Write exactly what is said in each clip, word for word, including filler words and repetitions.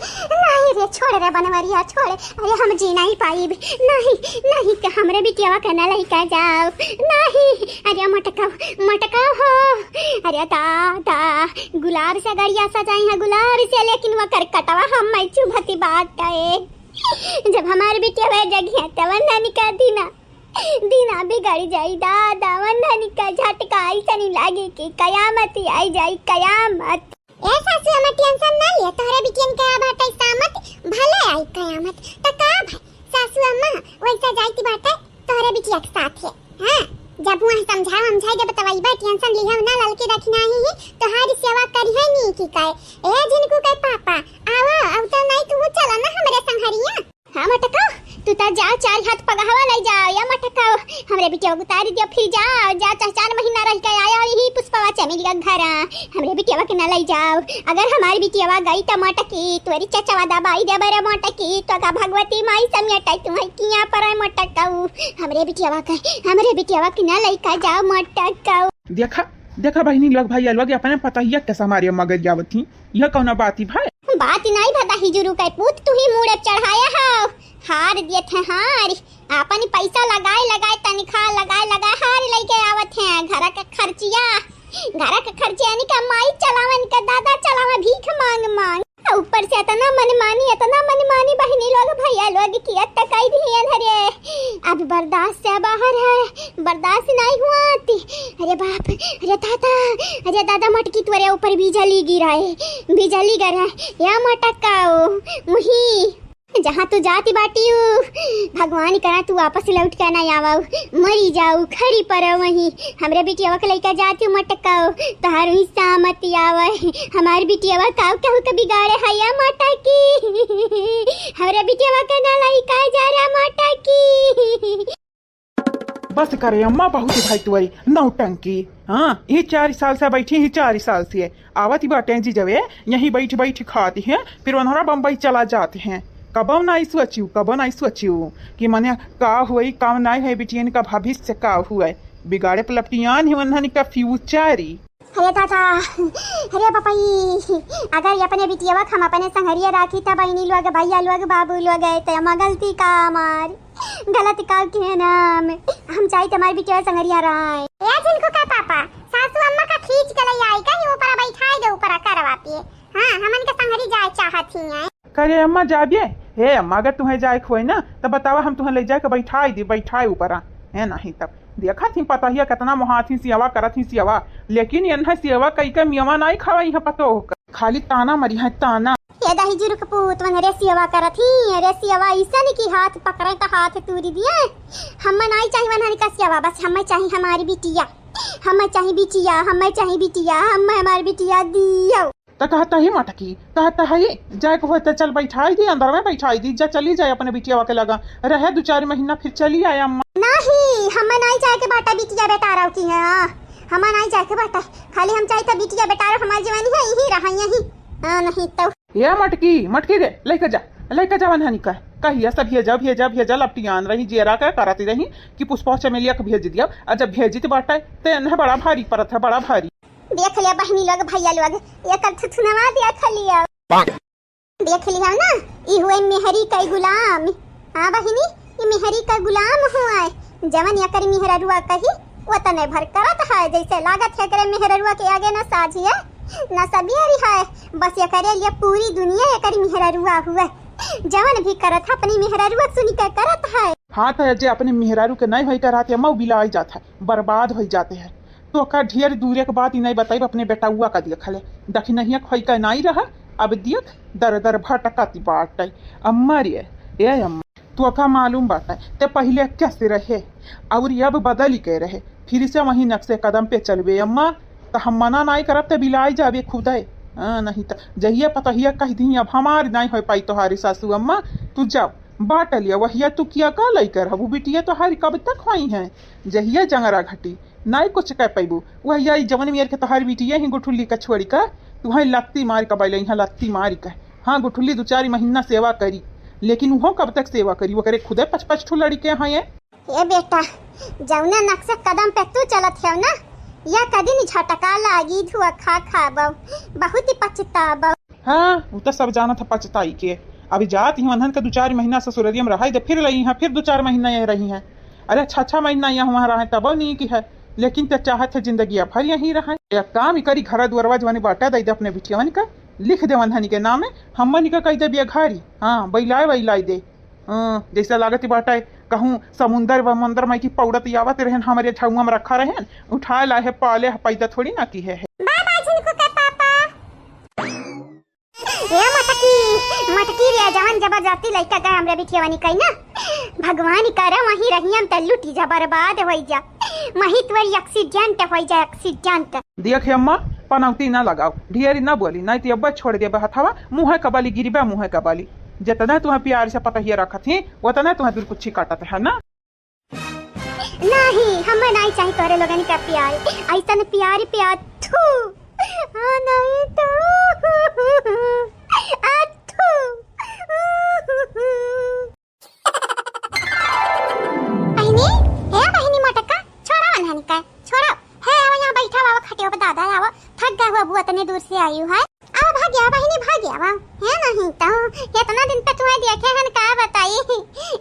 नहीं रे, छोड़ रे बनवरिया, छोड़। अरे हम जी नहीं पाइब। नहीं, नहीं, के हमरे बिटियावा के ना लइका जाओ। नहीं, अरे मटकाओ, मटकाओ हो। अरे दादा, गुलाब से गड़िया सजाई है, गुलाब से, लेकिन वो करकटवा हम मैं चुभती बाटे। जब हमार बिटियावा जगिया तब ननिका दीना, दीना बिगड़ जाई दादा, वंदन का झटका ऐसनी लागे कि कयामत आई जाई, कयामत। ए सासू अम्मा, टेंशन ना लिया, तोहरे बिटियन के अब हटाई सामत, भले आई कयामत। त का भाई सासू अम्मा, वैसा जाइत बाटे तोहरे बिटिया के साथ है। हाँ, जब वहाँ समझा वमझाई जब तब अइबा, टेंशन लिहा ना, ललके दखिना ही तोहारी सेवा करिहे नी की कहे। ए झिनकू के पापा, आवा, अब तो नहीं तू चला ना हमरे संघरिया। हाँ मटका, तू त जा चार हाथ पगहवा लइ जा, या मटका, हमरे बिटिया के उतारी दिया, फिर जा, जा चाहे चार महीना रह के आया और यही पुष्पवा चमेलिया घर, हमरे बिटियावा के ना लइ जाओ। अगर हमारी बिटियावा गई त मटकी, तोरी चचवा दबाई दे बरे मटकी, तो का भगवती माई समेट तू है किया पर है मटका, हमरे बिटियावा के, हमरे बिटियावा के ना लइका जाओ मटका। देखा, देखा बहिनी लोग, भैया लोग, अपने पतहिया के समारे मगर जावत ही, यह कौना बात ही भाई? बात नहीं भदा ही जुरू के पूत, तू ही मूड़े चढ़ाया हो। हार दिए थे हार, आपन पैसा लगाए लगाए, तनखा लगाए लगाए, हार लेके आवत हैं। घर के खर्चिया, घर के खर्चिया निका माई चलावन का दादा चलावा भीख मांग मांग। ऊपर से इतना मनमानी, इतना मनमानी बहिनी लोग, भैया लोग किया तकाई दिहन हरे। अब बर्दाश्त से बाहर है, बर्दाश्त नहीं हुआ ती। अरे बाप, अरे दादा, अरे दादा, मटकी तोरे ऊपर बिजली गिराए, बिजली गिराए, या मटकाओ मुही। जहाँ तू जाती बाटी उ, भगवान करा तू वापस लौट के ना आवा, मरी जाऊ, खरी पड़ो वहीं। हमरे बिटियावा के लइका जाती मटकाओ, तोहार हिस्सा मत आवे। हमार बिटियावा काऊ केहू के बिगाड़े है या मटकी। हमरे बिटियावा के ना लइका जा रे मटकी। बस करे अम्मा, बहुत भाई तुअरी नौटंकी। हाँ, ये चार साल से बैठी ही, चार साल से आवत ही बाटे जी जवे, यहीं बैठ बैठ खाती हैं, फिर ओन्हरा बम्बई चला जाते हैं। कबो नाई सोचिउ, कबो नाई सोचिउ कि मने का हुई, का नाई है, बिटियन का भविष्य का हुआ, बिगाड़े पलपटियान ही ओन्हन का फ्यूचर ही। अरे दादा, अरे बपई, अगर ये अपने बिटियावा के हम अपने संगरिया राखी त बहिनी लोग, भैया लोग, बाबू लोग, त एमा गलती का हमार? गलत का के नाम? हम चाही त हमार बिटिया संगरिया रहे। ए झिनकू का पापा, सासू अम्मा का खींच के ले आई, कहीं ऊपर बैठाई दे, ऊपर करवा पे। हाँ, हमन के संगरी जाए चाहत ही हैं। करे अम्मा जाबिए? हे अम्मा, अगर तुहें जाए के होई ना, त बतावा, हम तुहें ले जाके बैठाई दी, बैठाई ऊपरा। हे नहीं तब। देखत ही पतोहिया केतना मोहात ही सेवा करत ही सेवा, लेकिन एन्हे सेवा कई के मेवा नाई खवाई है पतोह का। खाली ताना मरी है ताना। ए दही जुरुक पूत वनरे सेवा करत ही, अरे सेवा ऐसन की हाथ पकड़े त हाथ तूरी दिए। हम्मे नाई चाही वनहन का सेवा, बस हम्मे चाही हमारी बिटिया, हम्मे चाही बिटिया, हम्मे चाही बिटिया, हम्मे हमारी बिटिया दियो। त कहत ही मटकी, कहत ही, जाए के होए त चल बैठाई दी, अंदर में बैठाई दी, जा चली जाए अपने बिटियावा के लगा, रहे दू चार महीना फिर चली आए अम्मा। नहीं, हमें नहीं जाए के बाटा बिटिया बेटा रहो की है, हाँ, हमें नहीं जाए के बाटा, खाली हम चाहे त बिटिया बेटा रहो, हमारी जवानी है यही रहा यही, हाँ, नहीं तो। ए मटकी, मटकी रे, लेके जा, लेके जा वनहनी का, कहिया सब भेजा, भेजा, भेजा, लपटियान रही, जेरा का करती रही कि पुष्पा चमेलिया के भेज दिया, और जब भेजित बाटा, त एन्हे बड़ा भारी परत है, बड़ा भारी। देख लिया बहिनी लोग, भैया लोग, एकर थुथुनवा देख लिया। देख लिया ना, ई हुए मेहरी का गुलाम। हाँ बहिनी, ई मेहरी का गुलाम हुआ है। जवन एकर मेहररुआ कही, वो तने भर करत है। जैसे लागत है एकरे मेहररुआ के आगे न साझी है, न सबेरी है। बस एकरे लिए पूरी दुनिया एकर मेहररुआ हुआ है। जवन भी करत है, अपनी मेहररुआ सुनी के करत है। हाँ, त जे अपने मेहरारू के नहीं होई करत है, मऊ बिलाई जात है, बर्बाद होई जाते हैं। तो का ढेर दूरे के बात ही नहीं बताइब, अपने बेटउआ का देख ले, दखिनहिया खोई का नहीं रहा, अब देख दर दर भटकत बाटे। अम्मा रे, ए अम्मा, तो का मालूम बाटे, ते पहिले कैसे रहे और अब बदल के रहे, फिर से वही नक्शे कदम पे चलबे अम्मा, त हम मना नहीं करब, ते बिलाई जाबे खुदे। हाँ, नहीं त जहिया पतहिया कह दी, अब हमार नहीं हो पाई तोहारी सासू अम्मा, तू जाओ, बाटलिया वहिया तू किया का लइकर हबू, बिटिया तोहारी कब तक होई है, जहिया जंगरा घटी। नाई कुछ कह पैबू। वह यारी जवन मेर के तोहार बिटिया ही गुठुल्ली का छोड़ी का, तुहई लत्ती मार का बैले यहाँ लत्ती मारी का। हाँ, गुठुल्ली दो चार महीना सेवा करी, लेकिन उहो कब तक सेवा करी? ओकरे खुदे पच पच ठो लड़के हैं ये। ए बेटा, जौना नक्शा कदम पे तू चलत है ना, या कदी नि झटका लागी, धुआ खा खाबो, बहुत ही पछताबो। हाँ, उ त सब जानत ह पछताई के। अभी जात ही वन्हन के दू चार महीना ससुररिया में रहाई दे, फिर लई हैं, फिर दू चार महीना यह रही हैं। अरे, छह छह महीना यह वहाँ रहे तबो नीक है, लेकिन ते चाहत है जिंदगी भर यहीं रहे। एक काम ही करी, घर दुआरवा जवनी बाटा दे दे अपने बिटियवन का, लिख दे वन्हनी के नामे, हमनी का कह दे बेघरी, हाँ, बैलाए वैलाए दे। हाँ, जैसे लागत बाटे कहूँ समुंदर वमुंदर में की पौड़त आवत रहन, हमरे झउआ में रखा रहन, उठाए लाए है, पाले है, पैदा थोड़ी ना की है। बाय बाय झिनकू के पापा। ए मटकी, मटकी रे, जवन जबरदस्ती लइका गए हमरे बिटियवनी कही ना, भगवान करे वहीं रही हम त लुटी जा, बर्बाद होई जा, वहीं तोरी accident होई जा, accident। देख हे अम्मा, पनौती ना लगाओ, ढेरी ना बोली, नहीं तो अब्बे छोड़ देबे हथवा, मुँहे का बली गिरबे, मुँहे का बली। जितना तुहे प्यार से पतहिया रखत ही, उतना तुहे दुलकुच्छी काटत है ना। नहीं, हमें नहीं चाहिए तोरे लोगन का प्यार, ऐसन प्यार, प्यार, थू। हाँ, नहीं तो, आ, थू। बहिनी, हे बहिनी मोटका, छोड़ा वन्हन का, छोड़ा। हे, आवा यहाँ बैठा, आवा खटिया पे दादा, आवा। थक गए हुआ बुआ, इतने दूर से आई हूँ, है। आवा, भाग्या, बहिनी, भाग्या, आवा। हे नहीं तो, इतना दिन पे तुम्हें देखे हन, का बताई।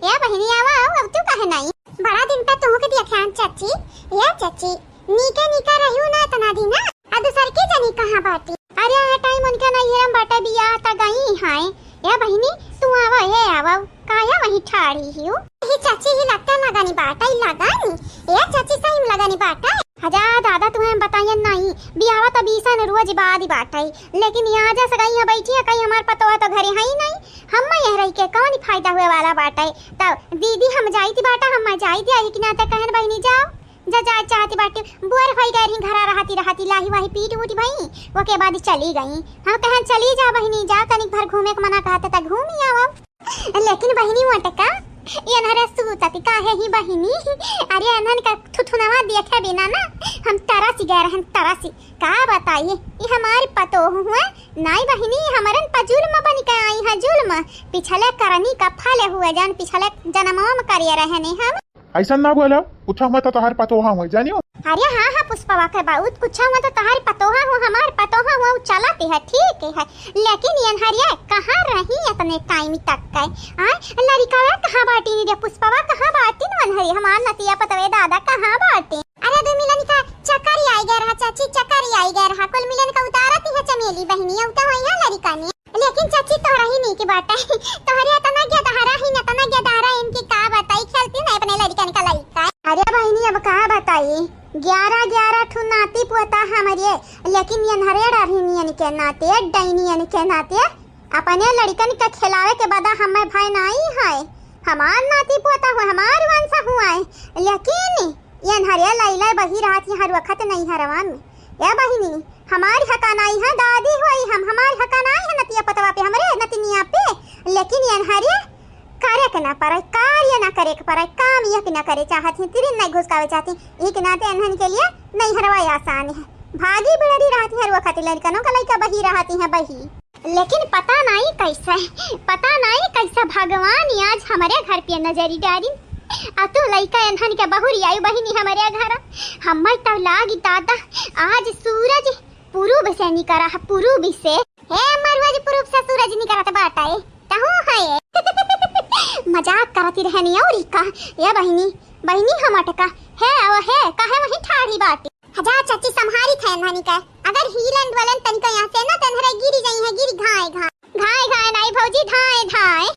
हे बहिनी, आवा, आवा, अब तू काहे नहीं? बड़ा दिन पे तुमके देखे हन, चाची। हे चाची, नीके नीके रहियो ना इतना दिन, आ? आ दूसर के जनी कहाँ बाटी? अरे, ये time उनके नैहर में बाटे, बियाह त गई हैं। ए बहिनी, तू आवा, ए आवा, काहे वहीं ठाड़ी हियो? ही चाची, ही लगता लगानी बाटा, ही लगानी। ए चाची, सही में लगानी बाटा। हजा दादा, तुम्हें बताइए नहीं, बियाह त बीसन रोज बाद ही बाटे, लेकिन यहाँ जैसे गई है बैठी है, कहीं हमार पतोह तो घरे है ही नहीं। हम यह रही के कौन फायदा हुए वाला बाटे? तब दीदी, हम जाई थी बाटा, हम जाई थी, यही के नाते कहन बहिनी जाओ। जा, जाए चाहती बाटी, बोर होई गए रही, घरा रहती, रहती, लाही वाही पीट उठ भई, ओके बाद चली गई। हम कहन, "चली जा बहिनी, जा, तनिक भर घूमे के मना कहते त घूम ही आवब।" लेकिन बहिनी मोटका, ये अनहरे सूतती काहे ही बहिनी? अरे अनहन का थुथुनवा देखे बिना ना, हम तरस गए रहन, तरस। का बताई, ये हमारी पतोह हुए, नाई बहिनी, हमरन पर जुल्म बन के आई है, जुल्म। पिछले करनी का फल हुए, जान पिछले जन्मवा में करिए रहने हम। ऐसा ना बोला, कुछ हुआ तो तोहार पतोहा हुआ, जानियो। अरे हाँ, हाँ, पुष्पवा के बाउत, कुछ हुआ तो तोहार पतोहा हुआ, हमार पतोहा हुआ, उ चलत है, ठीक है, लेकिन ये अनहरिया कहाँ रही इतने time तक के? आय, लड़िका कहाँ बाटी रे पुष्पवा, कहाँ बाटी न अनहरी, हमार नतिया पतवे दादा कहाँ बाटी? अरे दू मिलन का चक्कर ही आई गया रहा चाची, चक्कर ही आई गया रहा, कुल मिलन का उतारत है चमेली बहिनी, उता हुई है लड़िका ने। लेकिन चाची, तोहरा ही नीक बाटे। तोहरे एतना गेदहरा ही न, एतना गेदहरा इनकी का बताई, खेलती नहीं अपने लड़कन का लड़का। अरे बहिनी, अब का बताई, ग्यारह, ग्यारह ठू नाती पोता हमरे, लेकिन ये अनहरे डरहिनियन के नाते, डैनियन के नाते, अपने लड़कन के खिलावे के बदा हमें भय नाई है। हमार नाती पोता हुआ, हमार वंश हुआ है, लेकिन ये अनहरे लैले बही रहत यहाँ रुखत नहीं हरवा में। ए बहिनी, हमार हकानाई है दादी होई हम, हमार हकानाई है नतिया पतवा पे, हमरे नतिनिया पे, लेकिन ये अनहरे करे के ना पड़े, कार्य ना करे के पड़े, काम ये के ना करे चाहत ही, तिरिन नहीं घुसकावे चाहती, ई के नाते अनहन के लिए नहीं हरवा आसान है। भागी बिड़री रहती है रुखत लड़कनों का लइका बही रहती है बही। लेकिन पता नाई कैसे, पता नाई कैसे भगवान आज हमरे घर पे नजरी डारी। आ तू लइका एन्हन के बहुरी आई बहिनी हमरे घर। हमें तब लागी दादा, आज सूरज पूरुब से निकरा है, पूरुब से। हे मरुआ जी, पूरुब से सूरज निकरत बाटे, तहू है। मजाक करती रहनी और का। ए बहिनी, बहिनी हम अटका। हे, ओ हे, काहे वहीं ठाड़ी बाटी? हजा चाची, संभारी थे एन्हनी के, अगर हीलन डोलन तनिका यहाँ से ना, त एन्हरे गिरी जाई है, गिरी घाय घाय। घाय घाय नाई भौजी, धाय धाय।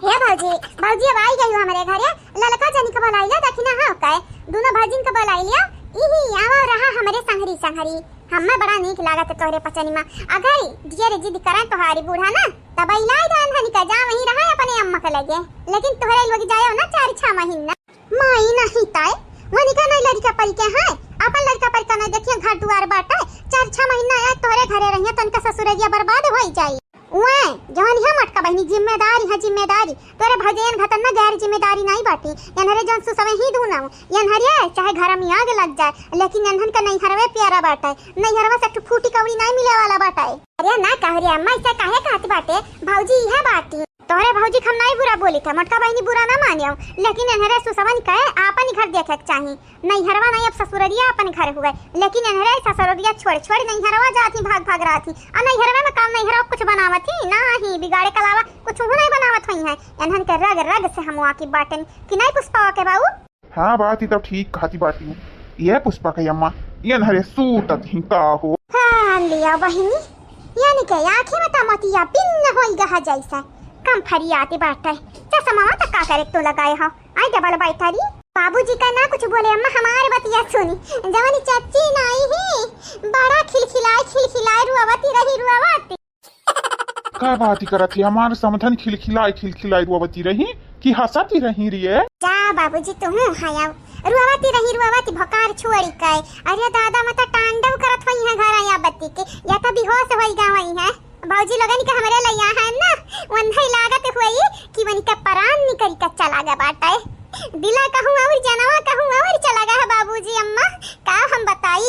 हे भौजी, भौजी अब आई गई हमरे घरे, ललका जनी के बोलाई लिया, देखी ना हो के, दोनों भौजिन के बोलाई लिया, इही आवा रहा हमरे संहरी संहरी, हम्मे बड़ा नीक लागत है तोहरे पचनी में। अगर ढेर जिद करें तोहारी बूढ़ा ना, तब इलाई दे एन्हनी के, जा वहीं रहा अपने अम्मा के लगे, लेकिन तोहरे लोग जायो ना चार छह महीना। माई नहीं ताई, वनिका नहीं लड़का परिके हैं, अपन लड़का परिका नहीं देखिए, घर दुआर बाटे, चार छह महीना आए तोहरे घरे रहिए, तनिका ससुररिया बर्बाद होई जाई। उए, जवन हम अटका बहिनी, जिम्मेदारी है जिम्मेदारी, तोरे भजन घटन ना गैर जिम्मेदारी नहीं बाटी, एन्हरे जौन सुसवे ही दूना, एन्हरिया चाहे घर में आग लग जाए, लेकिन एन्हन का नैहरवे प्यारा बाटे, नैहरवा से एक ठो फूटी कौड़ी नहीं मिले वाला बाटे। अरे ना कहरिया अम्मा, ऐसा काहे कहत बाटे, भौजी इहे बाटी। तोहरे भौजी क हम नाहीं बुरा बोलित है, मोटका बहिनी बुरा ना मानेउ, लेकिन एन्हरे सुसवन के आपन घर देखे के चाही। नैहरवा नाहीं, अब ससुररिया आपन घर हुए, लेकिन एन्हरे ससुररिया छोड़ छोड़ नैहरवा जात ही, भाग भाग रहत ही। आ नैहरवा में काम नैहरवा कुछ बनावत ही नाहीं, बिगाड़े के अलावा कुछ हूँ नाहीं बनावत होइहैं। एन्हन के रग रग से हम वाकिफ बाटेन कि नाहीं पुष्पवा के बाऊ। हाँ, बात ही तो ठीक कहती बाटी। ये पुष्पा के अम्मा, ये एन्हरे सूतत ही का हो? हाँ, लिया बहिनी, यानी के आँखी में तो मोतिया बिन्न होई गहा जैसा। कम फरियाती बाटे। चश्मा तो का करे तू लगाए हो? आई डबल बैटरी। बाबूजी का ना कुछ बोले अम्मा, हमार बतिया सुनी। जवानी चच्ची नाई ही, बड़ा खिलखिलाए, खिलखिलाए रुआवती रही, रुआवती। का बात करत ही? हमार समधन खिलखिलाई खिलखिलाई रोवती रही कि हंसती रही रे? जा बाबूजी, तुहूँ हयाव। रोवती रही, रोवती भकार छुअड़ी के। अरे दादा, मत तांडव करत होइहैं घर आया बत्ती के, या तो बेहोश होई गा होइहैं। भौजी लोगन के हमरे लइया है ना, वन्हई लागत होई कि वनिका परान निकरी के चला गा बाटे। दिला कहूँ और जनवा कहूँ और चला गा है बाबूजी अम्मा, का हम बताई।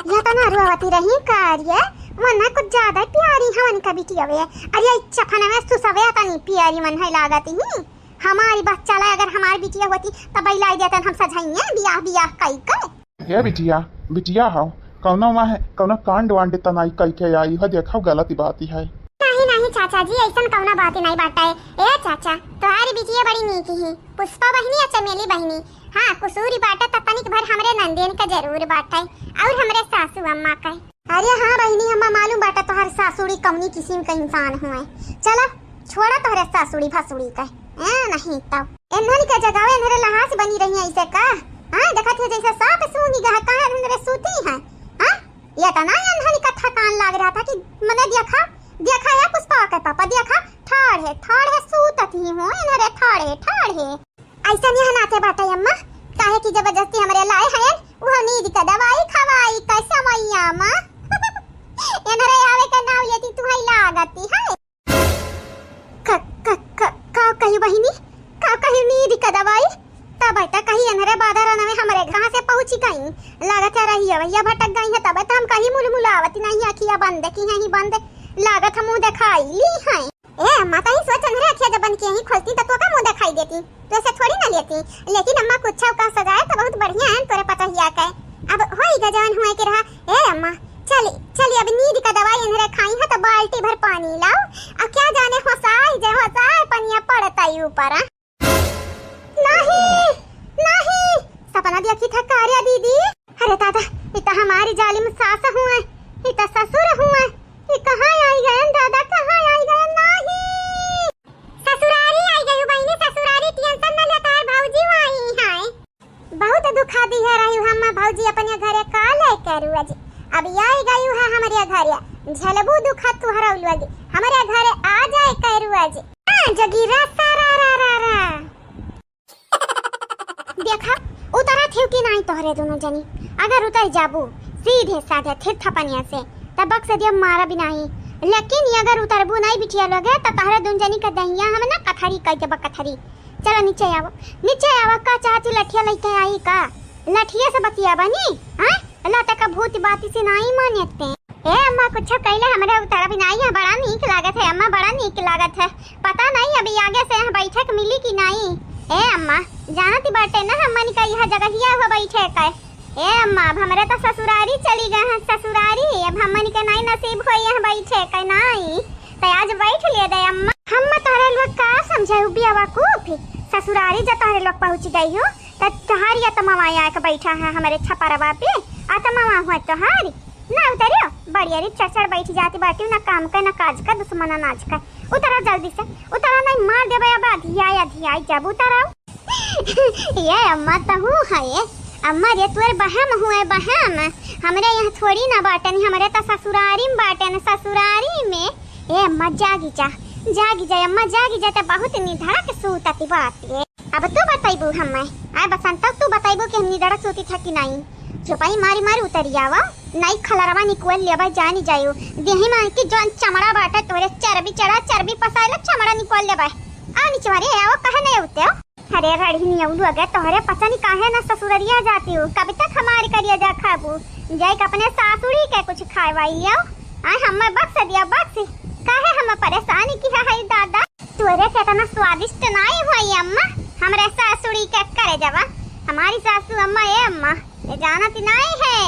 या तो ना रुआवती रही का रे, वन्हा कुछ ज्यादा प्यारी हवन का बिटिया वे। अरे, ई चफना में सुसवे तनी प्यारी मन है लागत ही। हमारी बच्चा ला अगर हमारी बिटिया होती, तब लाई देतन हम सजाइए बियाह, बियाह कई के। हे बिटिया, बिटिया हो, कौनो वहाँ, कौनो कांड वांड त नाई कई के आई हो, देखो गलत बात ही है। नहीं, नहीं चाचा जी, ऐसन कौनो बात ही नहीं बाटे। ए चाचा, तोहारी बिटिया बड़ी नीक ही, पुष्पा बहिनी या चमेली बहिनी। हाँ, कसूरी बाटे त तनिक भर हमरे नंदियन के जरूर बाटे, और हमरे सासू अम्मा के। अरे हाँ बहिनी, हम्मा मालूम बाटे तोहर सासुड़ी कौनी किस्म के इंसान हुए। चला, छोड़ा तोहरे सासुड़ी भसुड़ी के। ए, नहीं तो। एन्हन के जगावे, एन्हरे लहास बनी रही ऐसे का? हाँ, देखत है जैसे सांप सूंघी गए, कहाँ एन्हरे सूती हैं? हाँ, ये तो ना एन्हन का थकान लाग रहा था कि मने देखा, देखा है पुष्पा के पापा, देखा, ठाढ़े, ठाढ़े सूतत ही हो, एन्हरे ठाढ़े, ठाढ़े। ऐसा नहीं हनाते बाटे अम्मा, काहे कि जबरदस्ती हमरे लाए हैं, वो नींद का दवाई खवाई कैसे मैया अम्मा? एन्हरे आवे का नाव ये ती तुहई लागती है। क-, क-, क-, का कही बहिनी? का कही नींद का दवाई? तब त कही एन्हरे बादर नवे हमरे कहाँ से पहुँची गई। लागत है रही है, भैया भटक गई है, तब त हम कहीं मुलमुलावत नहीं, अखिया बंद की है ही बंद। लागत हम मुँह दिखाई ली हैं। ए अम्मा, तही सोच एन्हरे अखिया जब बंद की ही खोलती त तोका मुँह दिखाई देती, तो ऐसे थोड़ी ना लेती। लेकिन अम्मा कुछ का सजाए तो बहुत बढ़िया है तोरे पतोहिया के। अब होई गा जवन हुए के रहा। ए अम्मा, चली, चली, अब नींद का दवाई एन्हरे खाई है तो बाल्टी भर पानी लाओ। अब क्या जाने होसाई जे होसाई पनिया पड़ता ही ऊपर, आ? नहीं, नहीं, सपना देखी था कार्या दीदी। अरे दादा, ई त हमारी जालिम सास हुए, ई त ससुर हुए, ई कहाँ आई गए दादा, कहाँ आई गए? नहीं, ससुरारी आई गई बहिनी, ससुरारी। टेंशन न लेता है भौजी, वही है। बहुत दुखा दी है रही हम भौजी अपने घरे का लेके रुआ जी। अब ये आई गई है हमारे घरे, झेलबू दुखा तुहरा उलुआ जी, हमारे घरे आ जाए के रुआ जी। हाँ, जगीरा सारा रा रा रा। देखा, उतरा थे कि नहीं तोहरे दोनों जनी। अगर उतर जाबू सीधे साधे थिर थपनिया से, तब बक्स दिया मारा भी नहीं। लेकिन ये अगर उतरबू नहीं बिटिया लोगे, तो तोहरे दोनों जनी के दहिया हम ना कथरी कह देबा कथरी। चला नीचे आवा, नीचे आवा। का चाहती, लठिया लेके आई का? लठिया से बतिया बनी, हाँ? अल्लाह तक भूत बाती से नहीं मानते। ए अम्मा, कुछ कहले हमरे उतारा भी नहीं है, बड़ा नीक लागत है अम्मा, बड़ा नीक लागत है। पता नहीं अभी आगे से यहाँ बैठक मिली कि नहीं। ए अम्मा, जानती बाटे ना, हमन का यह जगहिया हुआ बैठे का। ए अम्मा, अब हमरे तो ससुरारी चली गए हैं, ससुरारी। अब हमन के नहीं नसीब हो यहाँ बैठे का, नहीं। तो आज बैठ लिए दे अम्मा। हम तोहरे लोग का समझे, बेवकूफ। ससुरारी जब तोहरे लोग पहुँच गई हो, त तोहारी अतमवा आके बैठा है हमरे छपरवा पे। अतमवा हुआ तोहारी। ना उतरियो, बड़ी अरे चढ़ चढ़ बैठ जाती बाटी, ना काम का, ना काज का, दुश्मन अनाज का। उतरा जल्दी से, उतरा, नहीं मार देबे अब अधियाई, अधियाई जब उतरा। ये अम्मा तहू है, अम्मा रे तोर बहम हुए, बहम। हमरे यहाँ थोड़ी ना बाटन, हमरे त ससुरारी में बाटन, ससुरारी में। ए अम्मा जागी जा, जागी जा अम्मा, जागी जा, त बहुत निधड़क सूतती बात ये। अब तू बतैबू हमें, आय बसंत, तू बतैबू कि हम निधड़क सूती था कि नहीं। चुपाई मारी मारी उतरी आवा, नहीं खलरवा निकोल लेबा, जानी जायू। देही में की जौन चमड़ा बाटे तोरे, चर्बी चढ़ा, चर्बी पसाइला, चमड़ा निकोल लेबा। आ निचवारी आवा, कहे नहीं उते हो? अरे रढ़ी नियौलू, अगर तोहरे पचनी काहे ना ससुररिया जाती हूँ, कब तक हमारी करिया जा खाबू? जाए के अपने सासुड़ी के कुछ खाए वाई लियाओ। आय हमें बक्स दिया, बक्स। काहे हम परेशानी की है, है दादा? स्वादिष्ट नाई होई अम्मा, हमरे सासुड़ी के करे जवा। हमारी सासू अम्मा, ए अम्मा, ये जानत नाई है,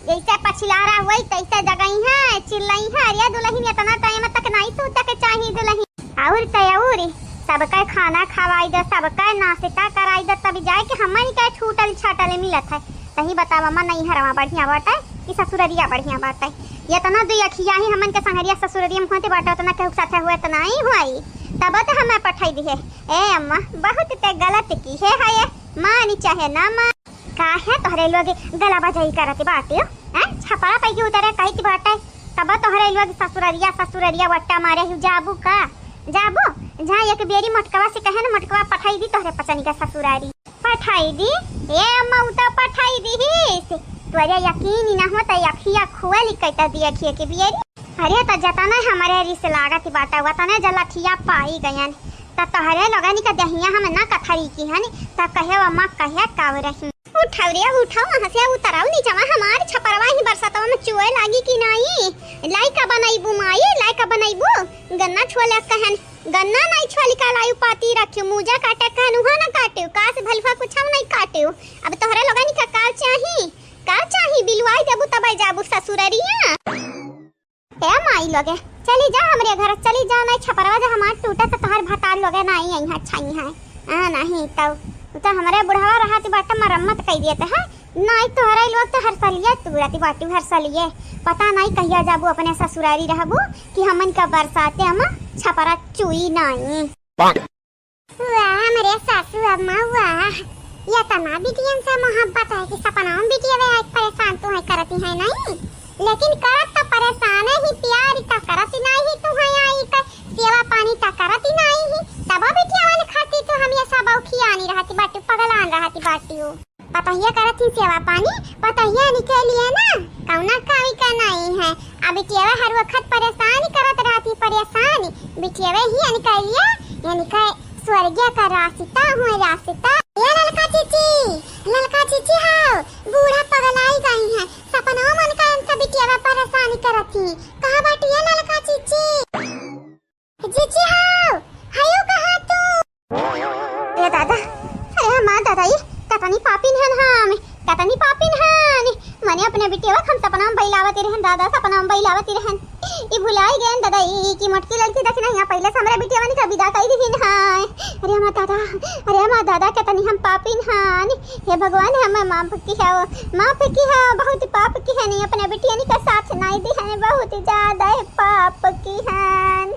जैसे पछिलारा होई तैसे जगइहैं, चिल्लइहैं, "अरे दुलहिन, इतना टाइम तक नाई सूते के चाही दुलहिन।" और त और सबका खाना खवाई दो, सबका नाश्ता कराई दो, तब जाए के हमन के छूटल छाटल मिलत है। तही बतावा, अम्मा, नैहरवा बढ़िया बाटे कि ससुररिया बढ़िया बाटे? इतना दुई अखिया ही हमन के संगरिया ससुररिया में होते बाटे, उतना केहू के साथे हुए त नाई हुआई, तब तो हमें पठाई दिहे। ए अम्मा, बहुत ते गलत की है, है ये, मानी चाहे ना मान। काहे तोहरे लोग गला बजाई करत बाटे हो? हैं? छपरा पै के उतरे कहत बाटे, तब तोहरे लोग ससुररिया, ससुररिया वट्टा मारे ही। जाबू का? जाबू? जहाँ एक बेरी मोटकवा से कहे ना, मोटकवा पठाई दी तोहरे पचनी का ससुरारी। पठाई दी? ए अम्मा, उ तो पठाई दी ही। तोरे यकीन ही ना हो त अखिया खोल के त देखिए के बेरी। अरे, त जतने हमरे रिस लागत बाटे, वतने जलठिया पाई गयन। त तोहरे लोगनी का दहिया हम ना कथरी की हन, त कहे अम्मा कहे काव रही। उठाओ रे, उठाओ, वहाँ से उतराओ नीचवा, हमार छपरवा ही बरसतवा में चुए लागी कि नाई? लाई का बनैबू माई, लाई का बनैबू? गन्ना छोले कहन, गन्ना नाई छोली का लायु पाती रखियो, मुजा काटे कहन, उहाँ ना काटियो, कास भलुआ कुछ हम नहीं काटियो। अब तोहरे लोगनी का का चाही? का चाही? बिलवाई देबू तबै जाबू ससुररिया। ए माई लोगे, चली जा हमरे घर, चली जा, नहीं छपरवा जा हमार टूटा त तोहर भतार लोगे नाई आई है, छाई है। आ, नहीं तौ, उ त हमरे बुढ़वा रहत बाटे मरम्मत कई देत है, नहीं तोहरे लोग त हर सलिए तू रहती बाटी, हर सलिए। पता नहीं कहिया जाबू अपने ससुरारी रहबू कि हमन का बरसाते हम छपरा चुई नाई। वाह, हमरे सासू अम्मा, वाह। इतना बिटियन से मोहब्बत है कि सपना में बिटिया वे आज परेशान तू है करती है नहीं, लेकिन करत तो परेशान ही, प्यार तो करत ही नहीं ही तू है आई का सेवा पानी तो करत ही नहीं ही, तब बिटिया वाले खाती तो हम ये सब औखियानी रहती बाटी, पगलान रहती बाटी हो। पतोहिया करत ही सेवा पानी, पतोहिया निकलिए ना, कौना कमी का नहीं है। अब बिटियावे हर वक्त परेशान करत रहती, परेशान। बिटियावे ही निकलिए, इनका स्वर्गीय का रास्ता हुए रास्ता। ये ललका चीची, ललका चीची हो, बूढ़ा पगलाई गई है। सपना मन का इनका बिटियावे परेशान करत ही। कहाँ बाटी ये ललका चीची? जीजी हाउ, हयो कहाँ तू? ए दादा, अरे हमार दादा, ई कतनी पापिन हन हम, कतनी पापिन हन। मने अपने बिटिया हम सपना में बइलावत रहन दादा, सपना में बइलावत रहन। ई भुलाई गए दादा, ई, ई की मोटकी लड़की देखी नहीं, पहले से हमरे बिटिया का विदा कई दिहिन है। अरे हमार दादा, अरे हमार दादा, कतनी हम पापिन हन। हे भगवान, हमें माफ किहो, माफ किहो, बहुत पाप किहन, अपने बिटियन का साथ नहीं दिहन, बहुत ज्यादा पाप किहन।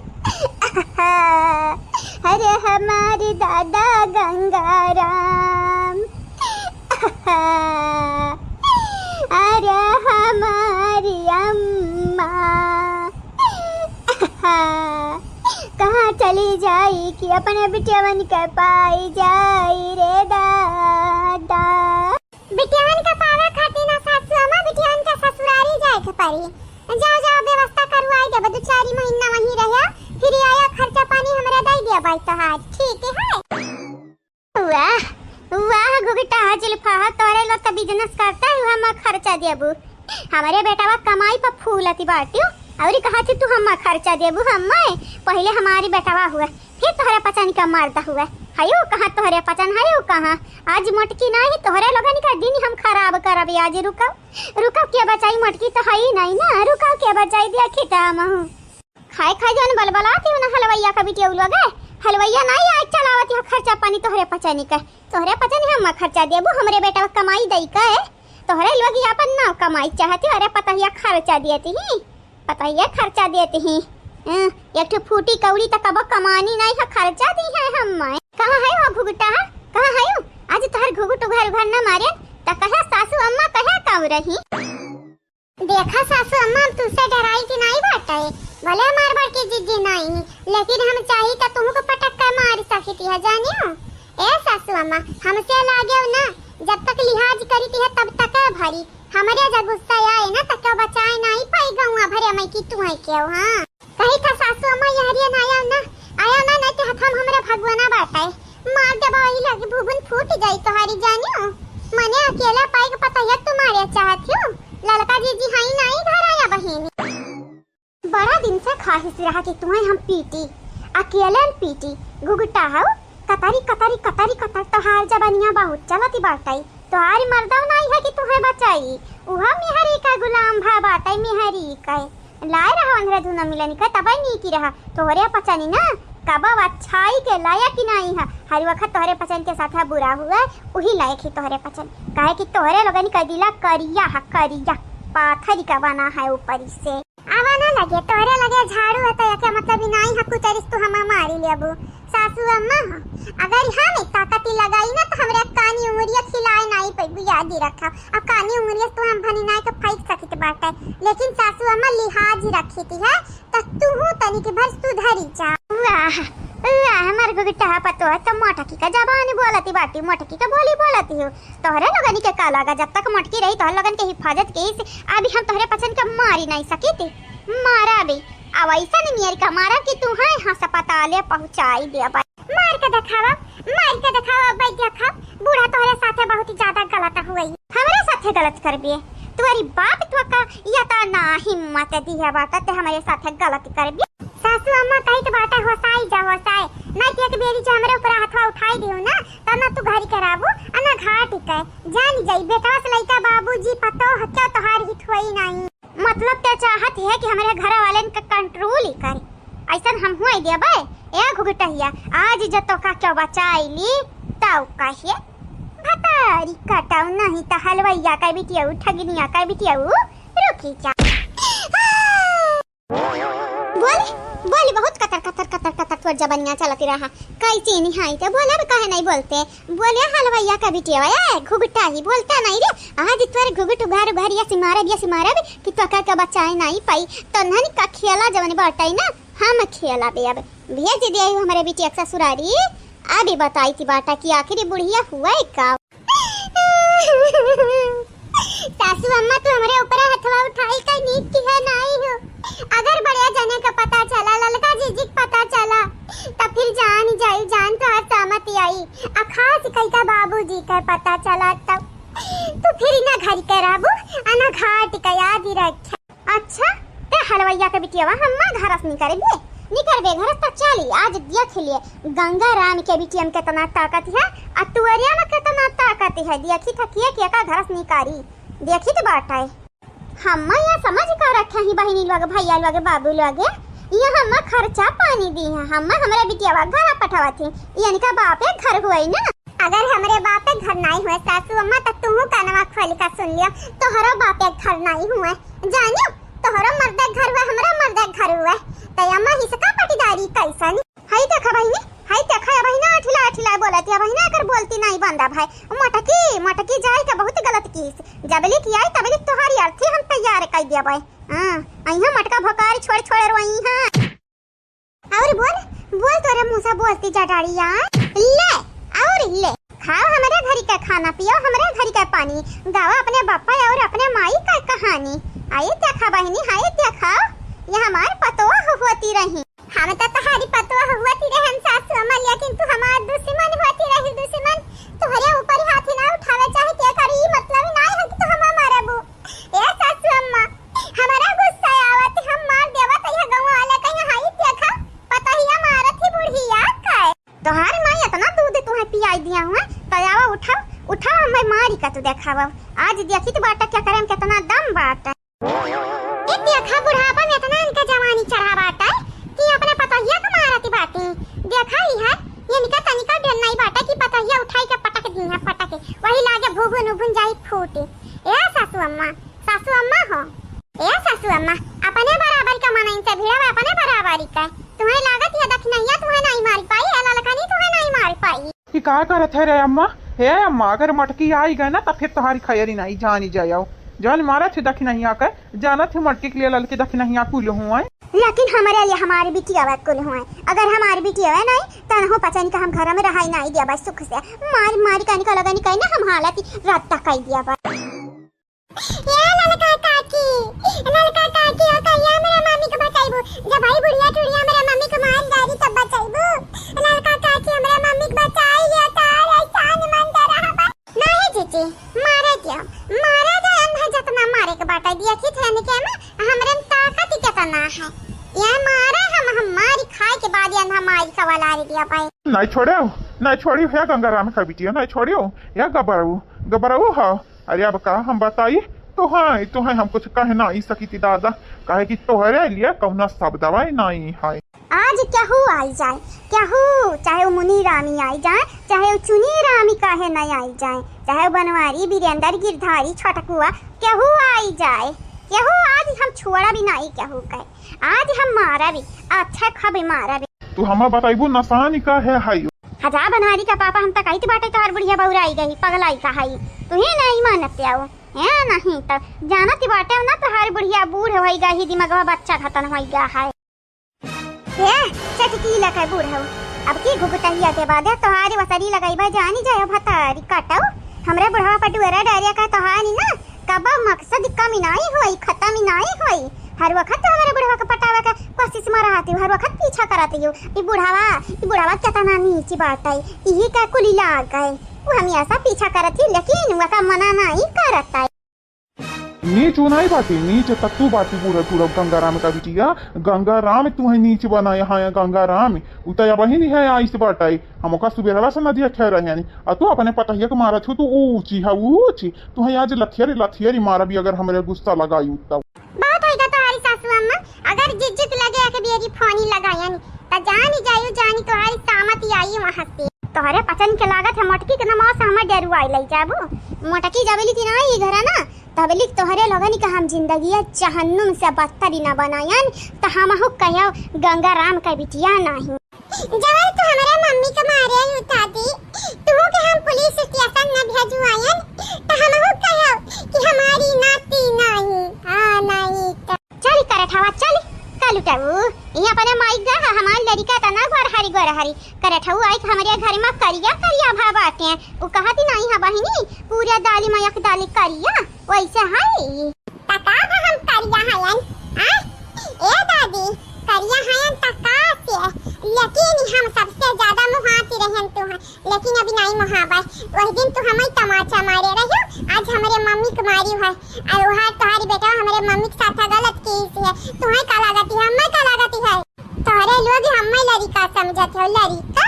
अरे हमारे दादा गंगाराम, अरे हमारी अम्मा, कहाँ चली जाई कि अपने बिटियवन के पाई जाई रे दादा। बिटियवन के पावे खातिर ना सासू अम्मा, बिटियवन के ससुरारी जाए के पड़ी। जाओ, जाओ, व्यवस्था करवाई देब, दो चार महीना वहीं रहे, फिर आया खर्चा पानी हमरा दे दिया भाई तोहार, ठीक है? वाह, वाह, घुघटा जुल्फा, तोरे लोग तो business करता है, हम खर्चा देबू। हमरे बेटवा कमाई पर फूलती बाटियो, और कहा थी तू हम खर्चा देबू, हम पहले हमारी बेटवा हुआ, फिर तोहरे पचन का मर्द हुआ। हयो कहाँ तोहरे पचन, हयो कहाँ? आज मोटकी नाही, तोहरे लोगन का दिन हम खराब करब आज। रुको, रुको, के बचाई, मोटकी तो है ही नहीं ना, रुको, के बचाई, देखी तो हमहू। खाए खाए जौन बलबलात ही ना हलवैया का बिटिया लोग है, हलवैया नहीं आज चलावत है खर्चा पानी तोहरे पचनी का, तोहरे पचनी हम खर्चा देबू, हमरे बेटा कमाई दई का है, तोहरे लोग ये अपन नाव कमाई चाहती, अरे पतहिया खर्चा दियती ही, पतहिया खर्चा दियती ही। हं, एक ठो फूटी कौड़ी त कबो कमानी नहीं है, खर्चा दी है हम। कहाँ है वो घुघटा है, कहाँ है वो? आज तोहर घुघट उघर उघर न मारे, त कहे सासू अम्मा कहे काऊ रही। देखा सासू अम्मा, हम तुमसे डराई की नाई बाटे, भले हमार बड़की जिज्जी नाई ही, लेकिन हम चाही त तुमको पटक के मार सकित है, जानियो। ए सासू अम्मा, हमसे लागे ना, जब तक लिहाज करित है तब तक है भरी, हमरे जब गुस्सा आए ना त क्यों बचाए नाई पाई गौआ भरे मैं की तू है क्यों, हाँ। कही था सासू अम्मा, यहरिया ना आया ना, आया ना, नहीं तो हथम हमरे भगवाना बाटे। मार देबा वही लगे भुगुन फूट जाई तोहारी जानियो। मने अकेला पाई के पतहिया तुम्हारे चाहत हो। ललका जीजी हाई नाई घर आया बहिनी। बड़ा दिन से खाहिश रहा कि तुम्हें हम पीटी। अकेले न पीटी, घुघुटा हउ, कतरी, कतरी, कतरी, कतर, तोहार जबनिया बहुत चलती बाटइ। तोहार मर्दउ नाहीं है कि तुहइ बचाई, उहा मेहरी का गुलाम भा बाटइ, मेहरी का। लाए रहा अंधरा धुना मिलनी का, तबइ नीकी रहा। तोहरे पचनी ना, कबउ अच्छाई के लायक ही नाहीं है। हर वक्त तोहरे पचन के साथ बुरा हुआ, उही लायक ही तोहरे पचन। काहे कि तोहरे लोगन का दिला करिया है, करिया, पाथरी का बना है ऊपरी से। आवा ना लगे, तोहरे लगे झाड़ू है तो एके मतलब ही नाहीं है, कुचरिस तू हमा मारी लेबू। सासू अम्मा हो, अगर हम एक ताकती लगाई ना तो हमरे कानी उंगरिया खिलाए नाहीं पैबू, याद ही रखा। अब कानी उंगरिया तू हम भनी नाहीं के फेंक सकित बाटे, लेकिन सासू अम्मा लिहाज ही रखी थी है, तो तू तनिक भर सुधरी जा। वाह, वाह, हमार गुगिट्टा पतो है तो मोटकी का जबान बोलती बाटी, मोटकी का बोली बोलती हो। तोहरे लोगनी के का लागा, जब तक मोटकी रही तोहरे लोगन के हिफाजत के, इस अभी हम तोहरे पचन के मारी नाहीं सकित। मारा भी, अब अइसन मेहरी का मारा कि तू है अस्पताले पहुँचाई देबइ। मार के देखावा, मार के देखावा, अब्बे देखा, बूढ़ा तोहरे साथे बहुत ही ज्यादा गलत हुई। हमरे साथे गलत करबे? तोहरी बाप तो का या ता ना हिम्मत दी है बाटा ते हमरे साथे गलत करबे। सासू अम्मा कही तो बाटा होसाई जा होसाई, ना कि एक बेरी जो हमरे ऊपर हथवा उठाई दियो ना, तब ना तू घरी कराबू, आ ना घाट के। जान जाई, बेटवा से लइका बाबूजी पतो है, क्यों तोहार हित होई नाहीं। मतलब ते चाहत है कि हमरे घर वालन के control ही करे, अइसन हम हुआ देबे। ए घुघुटहिया, आज जो तोका क्यों बचाई ली, तउ कहे भतारी कटाऊ, नाहीं त हलवइया का बिटियाऊ, ठगिनिया का बिटियाऊ, रुकी जा। बोल, बोल, बहुत कतर, कतर, कतर, कतर तोर जबनिया चलती रहा। कई चीनी हाई ते बोले, अब काहे नाहीं बोलते? बोले हलवइया का बिटियावा, ए, घुघुटा ही बोलता नाहीं रे। आज तोर घुघुट उघार, उघार, या सिमारब, या सिमारब, कि तोका के बचाए नाहीं पाई। तो नन का खेला जवन बाटइ ना, हम खेला बे अब। भेज दिया हमरे बिटिया के ससुरारी। अभी बताई थी बाटा कि आखिर ई बुढ़िया हुआ है का? सासू अम्मा, तू हमरे ऊपर हथवा उठाई का नीक किहे नाहीं हो। अगर बड़े जने का पता चला, ललका जीजी का पता चला, तब फिर जान जाई, जान तोहार सामत आई। आ खास कई का बाबूजी का पता चला, तब तू फिर ना घर के रहबू, आ ना घाट का याद ही रखे। अच्छा, ते हलवइया के बिटियावा, हम्मा घरस निकरबे, निकरबे घरस त चली, आज देख लिए, गंगा राम के बिटिया में केतना ताकत है, आ तुअरिया में केतना ताकत है, देखी थकिए के का घरस निकारी, देखी त बाटइ। हम्मा या समझ का रखे ही बहिनी लोग, भइया लोग, बाबू लोग, ये हम्मा खर्चा पानी दी है, हम्मा हमरे बिटियावा घर पठावत ही, ये इनका बापे घर हुई ना। अगर हमरे बापे घर नाहीं हुए सासू अम्मा, त तुहू कानवा खोल का सुन लियो, तोहरो बापे घर नाहीं हुए। जानियो, तोहरो मर्दे घर हुए, हमरो मर्दे घर हुए, त अम्मा हिसका पटीदारी कइसन? हई देखा बहिनी, हई देखा, अबहिना अठिला अठिला बोलत है, अबहिना एकर बोलती नाहीं बंदा भाई। मोटकी, मोटकी जाए के बहुत गलत कीस, जबली की आई तबली तोहारी अर्थी हम तैयार कइ देबइ। हाँ, अइहाँ मटका भोकारी छोड़ छोड़ रोई हाँ। और बोल, बोल तोरे मुँह से बोलती जा डाड़िया। ले, और ले, खाओ हमरे घरी का खाना, पियो हमरे घरी का पानी, गावा अपने बापा और अपने माई का कहानी। आई देखा बहिनी, आई देखा, ये हमार पतोह होती रही। हम तो तोहारी पतोह होती रहन सासू अम्मा, लेकिन तू हमार दुश्मन होती रही, दुश्मन। तोहरे ऊपर हाथ ना उठावे चाहे के करी, ई मतलब ना है कि तू हमार मारबू। ए सासू अम्मा, हमरा गुस्सा आवत, हम मार देवत, यह गाँव वाला कहीं हाई देखा, पतोहिया मारत ही बुढ़िया का। तोहार माई इतना दूध तुहे पियाई दिया हुआ, त आवा उठाओ, उठाओ, हमें मारी का तू देखावा। आज देखी त बाटा क्या करे में कितना दम बाटा। ए देखा बुढ़ापा में इतना इनका जवानी चढ़ा बाटा कि अपने पतोहिया का मारती बाटी। देखा ही है, ये इनका तनिका डर नहीं बाटा कि पतोहिया उठाई के पटक दी है, पटक। वही लागे भूभुन उभुन जाई फूटी। ए सासू अम्मा, सासू अम्मा हो। ए सासू अम्मा, अपने बराबर का मनइन से भिड़ावा, अपने बराबरी का। तुम्हें लागत है दखिनहिया तुम्हें नाहीं मार पाई, ए ललकनी तुम्हें नाहीं मार पाई। ई का करत है रे अम्मा? हे अम्मा, अगर मटकी आई गए ना, त फिर तोहारी खैरी नाहीं, जानी जाओ। जान मारत है दखिनहिया के, जानत है मटकी के लिए ललकी दखिनहिया कुल हुए। लेकिन हमरे लिए हमारी बिटिया कुल हुए। अगर हमारी बिटिया नाहीं, तनहु पचन का हम घर में रहाई नाहीं दिया बस सुख से। मार, मार कनिका लगनी कहीं ना हम हालत ही रद्दा कई दिया बस। ए ललका काकी, ललका काकी, ओ कहिया हमरा मम्मी के बचाइबू? जब भाई बुढ़िया टुढ़िया हमरा मम्मी के मार डारी तब बचाइबू? ललका काकी, हमरा मम्मी के बचाई लिया, तार एहसान मंद रहबा। नहीं जीजी, मारे दिया, मारे दे, हम है जितना मारे के बाटा दिया थी थे निके में, हमरे में ताकत ही कितना है। ये मारे हम, हम मारी खाए के बाद जन हम आई सवाल आ रही दिया भाई। नहीं छोड़े, नहीं छोड़ी है गंगाराम का बिटिया, नहीं छोड़ियो। या गबरऊ, गबरऊ हो। अरे अब का हम बताई, तो हाँ, तो हाँ, हम कुछ कहे ना ई सकी थी दादा, काहे कि तोहरे लिए कौनो शब्दवा नहीं है। आज केहू आई जाए, केहू, चाहे वो मुनी रामी आई जाए, चाहे वो चुनी रामी काहे नहीं आई जाए, चाहे वो बनवारी, वीरेंद्र, गिरधारी, छोटकुआ, केहू आई जाए, केहू आज हम छोड़ा भी नहीं केहू के। आज हम मारा भी, अच्छा खबे मारा भी। तू हमा बताइबू नसानी का है हाई? हजा बनवारी का पापा, हम तक आई बाटे तोहार बुढ़िया बौराई गई, पगलाई का हाई। तू ही नहीं मानत आओ, है नहीं तो जानत बाटे ना तोहार बुढ़िया बूढ़ होई गई, दिमागवा बच्चा खतन होई गया है। ए, चटकीला के बूढ़ऊ, अब की घुघुटहिया के बादे तोहारी वसरी लगइबा जानी जायो भतारी कटऊ। हमरे बुढ़वा पर डुअरा डारिया का तोहारी ना, कबो मकसद कमी नाई होई, खतम नाई होई। हर वक्त तो हमरे बुढ़वा के पटावे के कोशिश में रहती हो, हर वक्त पीछा करती हो। ई बुढ़वा, ई बुढ़वा केतना नीच बाटै, इही का कुली लाग गए। वो हमेशा पीछा करत ही, लेकिन वका मना नाई करत है। नीच उ नाई बाटी, नीच त तू बाटी बूढ़ा टूरा गंगाराम का बिटिया। गंगाराम तू है नीच बनाए, हाँ गंगाराम। उ त अबहिन है आइस बाटै। हम ओका सुबेरवा से नदिया खेर रहे हनी। आ तू अपने पतहिया के मारत हो, तू ऊँची है ऊँची। तू है आज लथियरी लथियरी मारबी अगर हमरे गुस्सा लगाई तब। बहुत होइगा तोहारी सासू अम्मा, अगर जिज्जित लगे एक बेरी फोनी लगायन, त जानी जायु जानी तोहारी सामत आई वहाँ से। तोहरे पचन के लागत है मोटकी के नमवा से हमर डेरुआई लई जाबू। मोटकी जबली की ना ई घरा ना, तबली तोहरे लोगन के हम जिंदगिया जहन्नुम से बदतर ही ना बनायन, त हमहू कहो गंगाराम का बिटिया नहीं। जवन तू हमरे मम्मी के मारे उठा दी, तू के हम पुलिस स्टेशन न भेजवायन, त हमहू कहो कि हमारी नाती नहीं, हाँ नहीं त। चल करठवा, चल, कल उठाऊ। ये अपने माई गा, हमार लड़िका तना गोर हरी, गोर हरी। करठऊ आई के हमरे घर में करिया, करिया भा बाटे। उ कहती नहीं है बहिनी, पूरे दाली में एक दाली करिया, वैसे है। त का हम करिया हयन, आ? ए दादी, करिया हयन त का से? लेकिन हम सबसे ज्यादा मुहाती रहन तू है। लेकिन अभी नाई मोहाबा। वही दिन तू हमें तमाचा मारे रहियो, आज हमरे मम्मी के मारी है। और वहाँ तोहारी बेटा हमरे मम्मी के साथ गलत केस है। तुम्हें का लागत है, हमें का लागत है? तोहरे लोग हमें लड़िका समझत हो, लड़िका,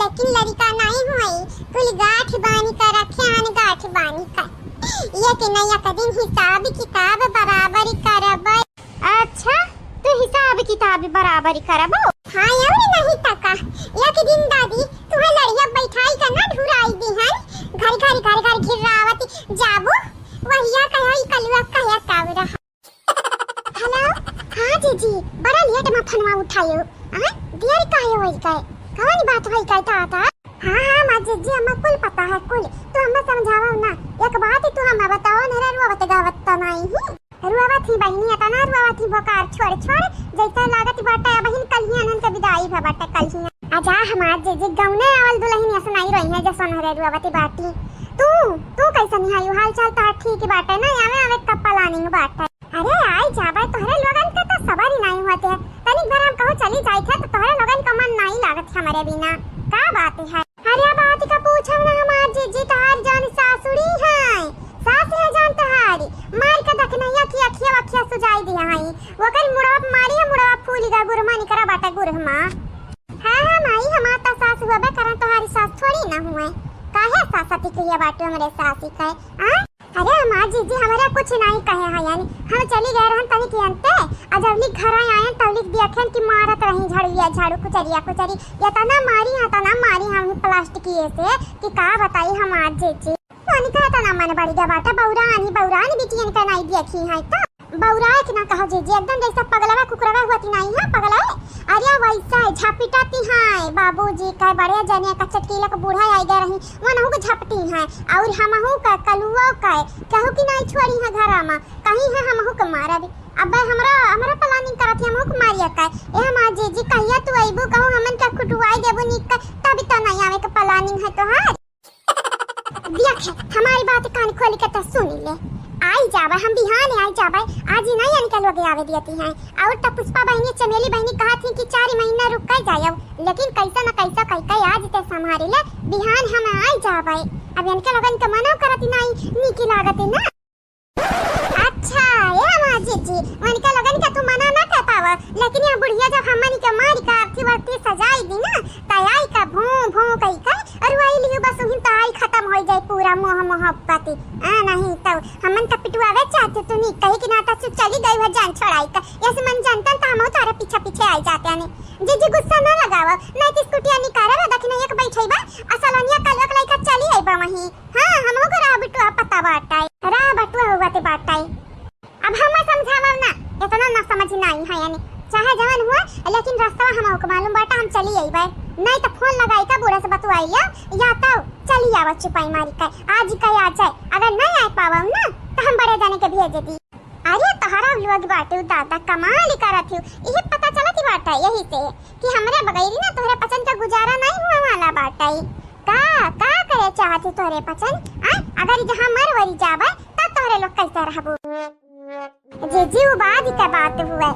लेकिन लड़िका नहीं हुई। कुल गाठ बानी का रखे हन, गाठ बानी का। ये कि नहीं एक दिन हिसाब किताब बराबर करब। अच्छा, तू हिसाब किताब बराबर करबो? हाँ, और नहीं त का। एक दिन दादी, तुहे लड़िया बैठाई के ना ढुराई दिहन। घर, घर, घर, घर घिर्रावत जाबू। वहिया कहे, ई कलुआ कहे काव रहा। हेलो, हाँ जीजी, बड़ा लेट में फोनवा उठायो। हाँ, देर काहे होई गए? कौन बात होई गए दादा? हाँ, हाँ, माँ जीजी, हमें कुल पता है, कुल। तू हमें समझावा ना। एक बात तू हमें बताओ, नरे रोवत गावत त नहीं ही। रुआवत ही बहिनी, एतना रुआवत ही बोकार छोड़ छोड़, जैसे लागत बाटे बहिन कल्हिया नन के विदाई भा बाटे कल्हिया। आजा हमार जे जे गौने आवल दुलहिन ऐसे नहीं रही है, जैसन हरे रुआवत बाटी। तू, तू कैसन है? हाल चाल तो ठीक बाटे ना? आवे आवे का प्लानिंग बाटे? अरे आई जाबे, तोहरे लोगन के तो सबर ही नहीं होते है। तनिक भर हम कहूँ चली जाई थे तो तोहरे लोगन का मन नहीं लागत हमरे बिना। का बात है? अरे बात का पूछब ना हमार जीजी, तोहार जान सासुरी है, सास है जान तोहारी। मार के दखनैया की अखिया वखिया सुजाई दिया है। ओकर मुड़वा पे मारी है, मुड़वा फूली गा गुरहमा निकरा बाटे गुरहमा। हाँ, हाँ माई, हमार त सास हुआ बे करन, तोहारी सास थोड़ी ना हुए। काहे सास अति कहिया बाटे हमरे सासी के? आ? अरे हमार जीजी हमरा कुछ नहीं कहे हैं यानी, हम चली गए रहन तनी कियन ते, आ जब लिख घर आए आयन तब लिख दिया खेन कि मारत रही झाड़ुआ झाड़ू कुचरिया कुचरी, इतना मारी है, इतना मारी हम प्लास्टिक ये से कि का बताई हमार जीजी। तनी का इतना मन बढ़ गया बाटे, बौरानी बौरानी बिटियन का नहीं देखी है तो बौराए के ना कहो जीजी, एकदम जैसे पगलवा कुकुरवा हुआ ती नहीं है पगलवा। अरे वैसा है झपिटाती है बाबूजी का बड़े जने का चटकीला का बूढ़ा आई गए रही, वनहु के झपटी है, और हमहु का, कलुओ का, कहू कि नहीं छोड़ी है घरा में, कहीं है हमहु के मारब। अब हमरा, हमरा प्लानिंग करत है, हमहु के मारिया का। ए हमार जीजी, कहिया तू अइबू, कहूँ हमन का कुटुआई देबू निक का, तभी तो नहीं आवे के प्लानिंग है तोहार। देख, हमारी बात कान खोल के तो सुन ले। आई जाबे, हम बिहान आई जाबे, आज ही नहीं इनके लोग आवे देती हैं। और तो पुष्पा बहनी, चमेली बहनी कहा थी कि चार महीना रुक कर जाओ, लेकिन कैसा न कैसा कह के आज ते संभारी ले, बिहान हम आई जाबे। अब इनके लोगन के मनो करत नहीं, नीकी लागत है ना। अच्छा, ए हमार जीजी, उनके लोगन के तू मना ना कर पावा, लेकिन ये बुढ़िया जब हमनी के मारी का अर्थी वर्थी सजाई दी ना, त आई का भों भों कही का, अरुआई लिहू बस उहिन त आई खतम होइ जाई पूरा मोह मोहब्बती। आ नहीं तो हमन त पिटुआवे चाहत तू नी कही कि ना त चली गई हो जान छोड़ाई का। यस मन जानतन त हमहू तोहरे पीछे पीछे आई जाते आने। जीजी गुस्सा ना लगावा, नहीं तो स्कूटिया निकारे बा दखिना एक बैठई बा, आ सलोनिया कलवा के लइका चली आई बा वहीं। हाँ, हमहू को राह बिटुआ पता बाटाई, राह बटुआ हुआ ते बाटाई। अब हम समझावब ना, इतना ना समझ ना आई है यानी, चाहे जवन हुआ, लेकिन रास्ता हम ओके मालूम बाटा, हम चली आई बे। नहीं तो फोन लगाई का बूढ़ा से बतुआई लिया, या तो चली आवा चुपाई मारी का, आज ही कहे आ जाए, अगर नहीं आ पावब ना तो हम बड़े जाने के भेज दी। अरे तोहरा लोग बाटे दादा, कमाल ही करत हो, यही पता चलत ही बाटा यही से कि हमरे बगैरी ना तोहरे पसंद का गुजारा नहीं हुआ वाला बाटा। का, का करे चाहत हो तोहरे पसंद? आ, अगर जहाँ मर वरी जाबे तब तोहरे लोग कैसे रहबू? जीजी, वो बाद के बात हुए,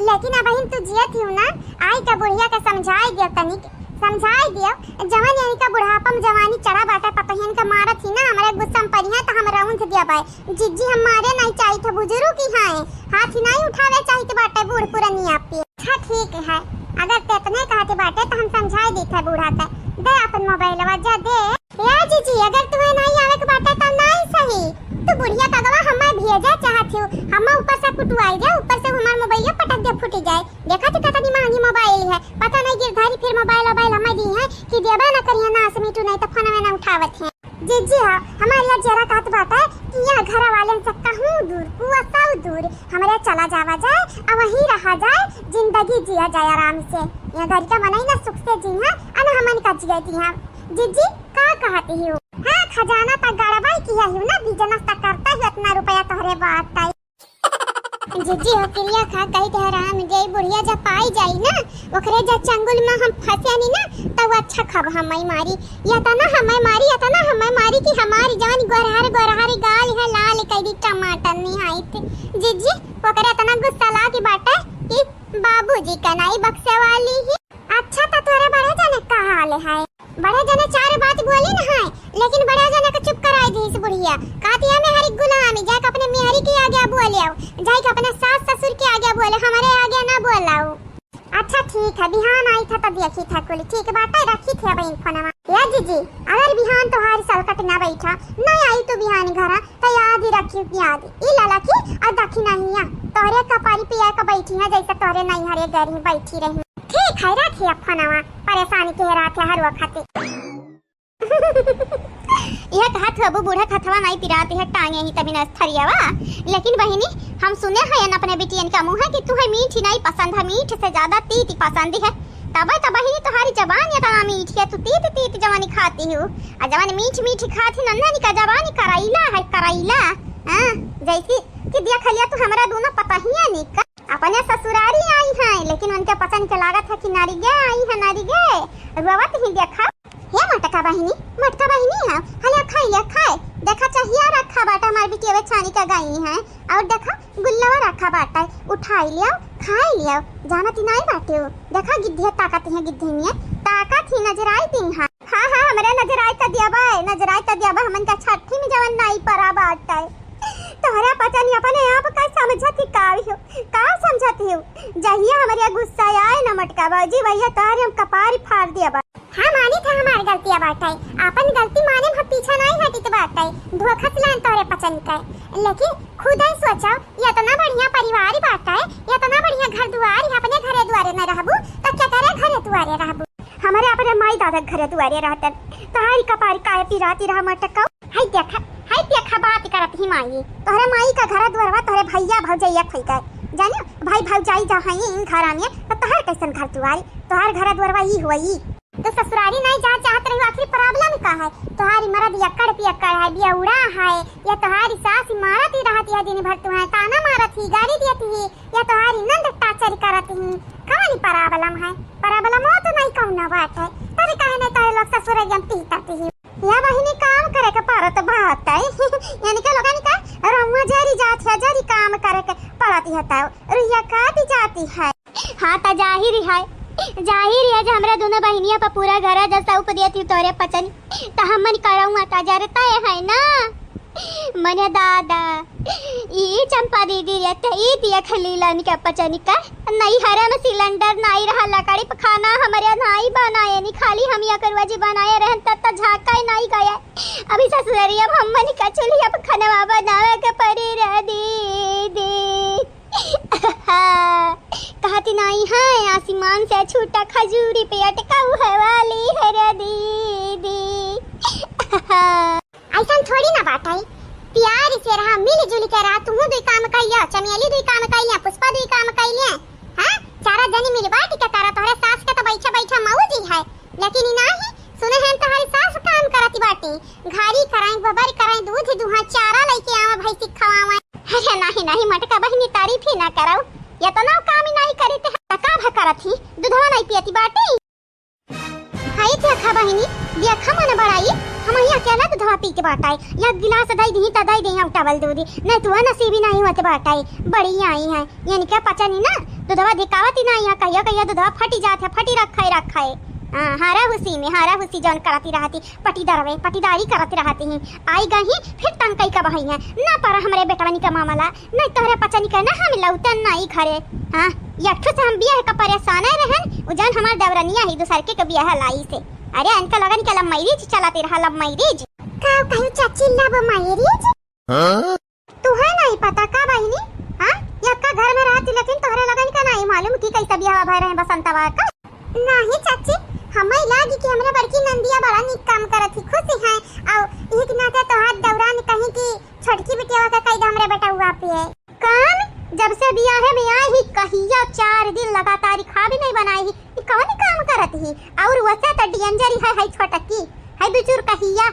लेकिन अब तू जियत ही ना, आई का बुढ़िया के समझाई दियो तनिक, समझाई दियो। जवन यही का बुढ़ापा में जवानी चढ़ा बाटे, पतोहियन के मारत ही ना, हमरे गुस्सा में पड़िया तो हम रउंध दिया बाय। जीजी, हम मारे नहीं चाहित है, बुजुर्ग ही हैं, हाथ ही नहीं उठावे चाहित बाटे बूढ़ पुरनिया पे। अच्छा ठीक है, अगर ते इतने कहते बाटे तो हम समझाई दीत है बूढ़ा के। दे अपन मोबाइलवा, जा दे। या जीजी, अगर तुम्हें नहीं आवे के बाटे तो नहीं सही, तू बुढ़िया कगवा हमें भेजे चाहत हो, हम ऊपर से कुटुआई जाए, ऊपर से हमार मोबाइल पटक दे फूटी जाए। देखा तू कितनी महंगी मोबाइल है, पता नहीं गिरधारी फिर मोबाइल वोबाइल हमें दी है कि देबे ना करिए ना से मीठू, नहीं तो फोन में ना उठावत है। जीजी हाँ, हमार या जरा कहत बाटे कि यहाँ घर वाले से कहूँ दूर, कुआ साउ दूर, हमरे चला जावा जाए, आ वहीं रहा जाए, जिंदगी जिया जाए आराम से। यहाँ घर का मनई ना सुख से जी हाँ, आ ना हमन का जिया जी हाँ। जीजी, का कहती हो? हाँ, खजाना तक गड़बई किया ही ना, बिजनेस तक करता ही, इतना रुपया तोहरे बाटे। जीजी हो किरिया खा कही के हराम जे बुढ़िया जब पाई जाई ना, ओकरे जब चंगुल में हम फंसे नी ना, तब अच्छा खब हमें मारी। या तना हमें मारी, या तना हमें मारी कि हमारी जवन गोरहर गोरहर गाल है लाल कई दी टमाटर निहाइत। जीजी, ओकरे इतना गुस्सा लागी बाटे कि बाबूजी के नाई बक्से वाली ही। अच्छा, त तोरे बड़े जने का हाल है? बड़े जने चार बात बोली न है, लेकिन बड़े जने के चुप कराई दीस बुढ़िया। कहती है मेहरी गुलामी, जाके अपने मेहरी के आगे बोले आओ, जाके अपने सास ससुर के आगे बोले, हमारे आगे ना बोलाओ। अच्छा ठीक है, बिहान आई था तो देखी था कुल ठीक बाटे, रखी थे अब फोनवा। या जीजी, अगर बिहान तोहार सलकट ना बैठा, नहीं आई तो बिहान घरा, तो याद ही रखियो कि याद ई लाला की और दखिना हिया तोहरे कपारी पिया के बैठी है, जैसे तोहरे नैहरे गरी बैठी रही। ठीक है, रखिए फोनवा, परेशान के रात है हर वक्त। यह कहत हबू बूढ़ा खतवा नहीं पिरात है, टांगे ही तबिन थरियावा। लेकिन बहिनी, हम सुने हैं अपने बिटियन का मुँह है कि तुहे मीठ नहीं पसंद है, मीठ से ज्यादा तीत पसंद है। तबे तो बहिनी तोहारी जबान इतना मीठ है, तू तीत तीत जवानी खाती हो। आ जवान मीठ मीठ खाती नन्ना निका जबान करैला है, करैला। हाँ, जैसी कि देख लिया तू हमरा दोनों पतहिया निका। अपने ससुरारी आई हैं, लेकिन उनके पसंद के लागत है कि नरिगे आई है, नरिगे। रोवत ही देखा। हे मोटका बहिनी, मोटका बहिनी है, हले खाई ले, खाए। देखा चहिया रखा बाटा हमार बिटिया छानी के गई है, और देखा गुल्लवा रखा बाटा, उठाई लियो, खाई लियो, जानत ही नहीं बाटे हो। देखा गिद्धिया ताकत है, गिद्धिया ताकत ही नजराई दी है। हाँ, हाँ, हमरे नजराई त दिया बा, नजराई त दिया बा, हमन का छठी में जवन नहीं परा बाटे। तोहरा पता नहीं अपने आप का समझत ही का हो, का समझत ही हो? जहिया हमरे गुस्सा आए न मोटका भौजी, भैया तोहरे हम कपार फाड़ दिया बा। हाँ, मानी था हमार गलतिया बाटे, आपन गलती माने हम पीछा नहीं हटित बाटे, धोखा से लान तोहरे पचन के। लेकिन खुद ही सोचो, इतना बढ़िया परिवार बाटे, इतना बढ़िया घर दुआर, अपने घरे दुआरे न रहबू, तो क्या करे घरे दुआरे रहबू? हमरे अपने माई दादा के घरे दुआरे रहतन, तोहारी कपारी काहे पिराती रहा मटकाऊ? हाय देखा, हाय देखा, बात करत ही माई, तोहरे माई का घर दुआरवा तोहरे भैया भौजैया खई गए, जानियो, भाई भौजाई जा हई इन घरा में, तो तोहर कैसन घर दुआरी, तोहर घर दुआरवा ई हुई। तो ससुरारी नहीं जा चाहत रही, आखिर problem का है? तोहारी मरद यक्कड़ पियक्कड़ है, बियौड़ा है, या तोहारी सास मारत ही रहत है दिन भर, तुम्हें ताना मारत ही, गारी दियत ही, या तोहारी नंद टाचर करत ही, कौन problem है? Problem हो तो नहीं कौनो बात है, तब काहे नहीं तोरे लोग ससुरारी हम पीटत ही? या बहिनी काम करे के पड़त बात है, यानी के लोगन का रमुआ जरी जात है, जरी काम करे के पड़त है, तब रुइया काट जाती है। हाँ, त जाहिर है, जाहिर है जे हमरा दोनों बहिनिया पर पूरा घर जब सौंप दिया थी तोरे पचन, त हमन करौआ त जरता है ना। मने दादा, ई चंपा दीदी रे, त ई दिया खलीलन के पचनी का, नैहरे में सिलेंडर नाई रहा, लकड़ी पे खाना हमरे नाई बनाए नी, खाली हम या करुआ जी बनाए रहन, तब त झाका ही नाई गए। अभी ससुररिया में हमनी का चूल्हिया पे खनवा बनावे के पड़ी रे दीदी। कहती नाई है, आसमान से छूटा खजूरी पे अटका उहे वाली है रे दीदी। ऐसन थोड़ी ना बात है, प्यार से रहा, मिलजुल के रहा, तुहू दुई काम कइलिया, चमेली दुई काम कइलिया, पुष्पा दुई काम कइलिया, हाँ? चारा जनी मिल बाटी के करा, तोहरे सास के तो बैठा बैठा मौज ही है, लेकिन ई नाही सुने हैं तोहरी सास काम करत बाटी, घारी कराई, गोबर कराई, दूध दुहा, चारा लेके आवा, भैंसी खवावा। अरे नाही नाही मोटका बहिनी, तारीफ ही ना कराओ, यतना काम ही नाही करी ते, त का भ करत ही, दूधवा नाही पियती बाटी। हाय देखा बहिनी, देखा मन बड़ाई, हम ही अकेला दूधवा पी के बाटाए, या गिलास दई दी त दई दी, उठावल दूधी, नहीं तो नसीबी नहीं होते बाटाए, बड़ी आई है, इनके पचनी ना, दूधवा धिकावत ही ना, यहाँ कहियो कहियो दूधवा फटी जात है, फटी रखा है, रखा है। हाँ, हारा हुसी में, हारा हुसी जौन करती रहती, पटीदारवे, पटीदारी करती रहती ही, आई गई ही, फिर तंग कई का बहई है, ना पर हमरे बेटवनी का मामला, नहीं तोहरे पचनी के ना हम लौटे ना ही घरे। हाँ, यठो से हम बियाह का परेशान रहन, उ जौन हमार देवरनिया ही दूसर के, के बियाह लाई से। अरे इनका लगन के love marriage चलाती रहा, love marriage। का कहू चाची, love marriage? हाँ? तुहे नहीं पता का बहिनी? हाँ? यक्का घर में रहती, लेकिन तोहरे लगन का नहीं मालूम कि कैसे बियाह भय रहे बसंतवा का? नहीं चाची, हमें लागी कि हमरे बड़की नंदिया बड़ा नीक काम करत ही, खुश हैं। और एक नाते तोहार दौरान कहीं कि छोटकी बिटिया का कैद हमरे बेटउआ पे है। कान, जब से बियाहे में आई ही कहिया चार दिन लगातार ही खा भी नहीं बनाई ही, ई कौन काम करत ही? और वैसे तो danger ही है, है छोटकी, है बिचुर कहिया।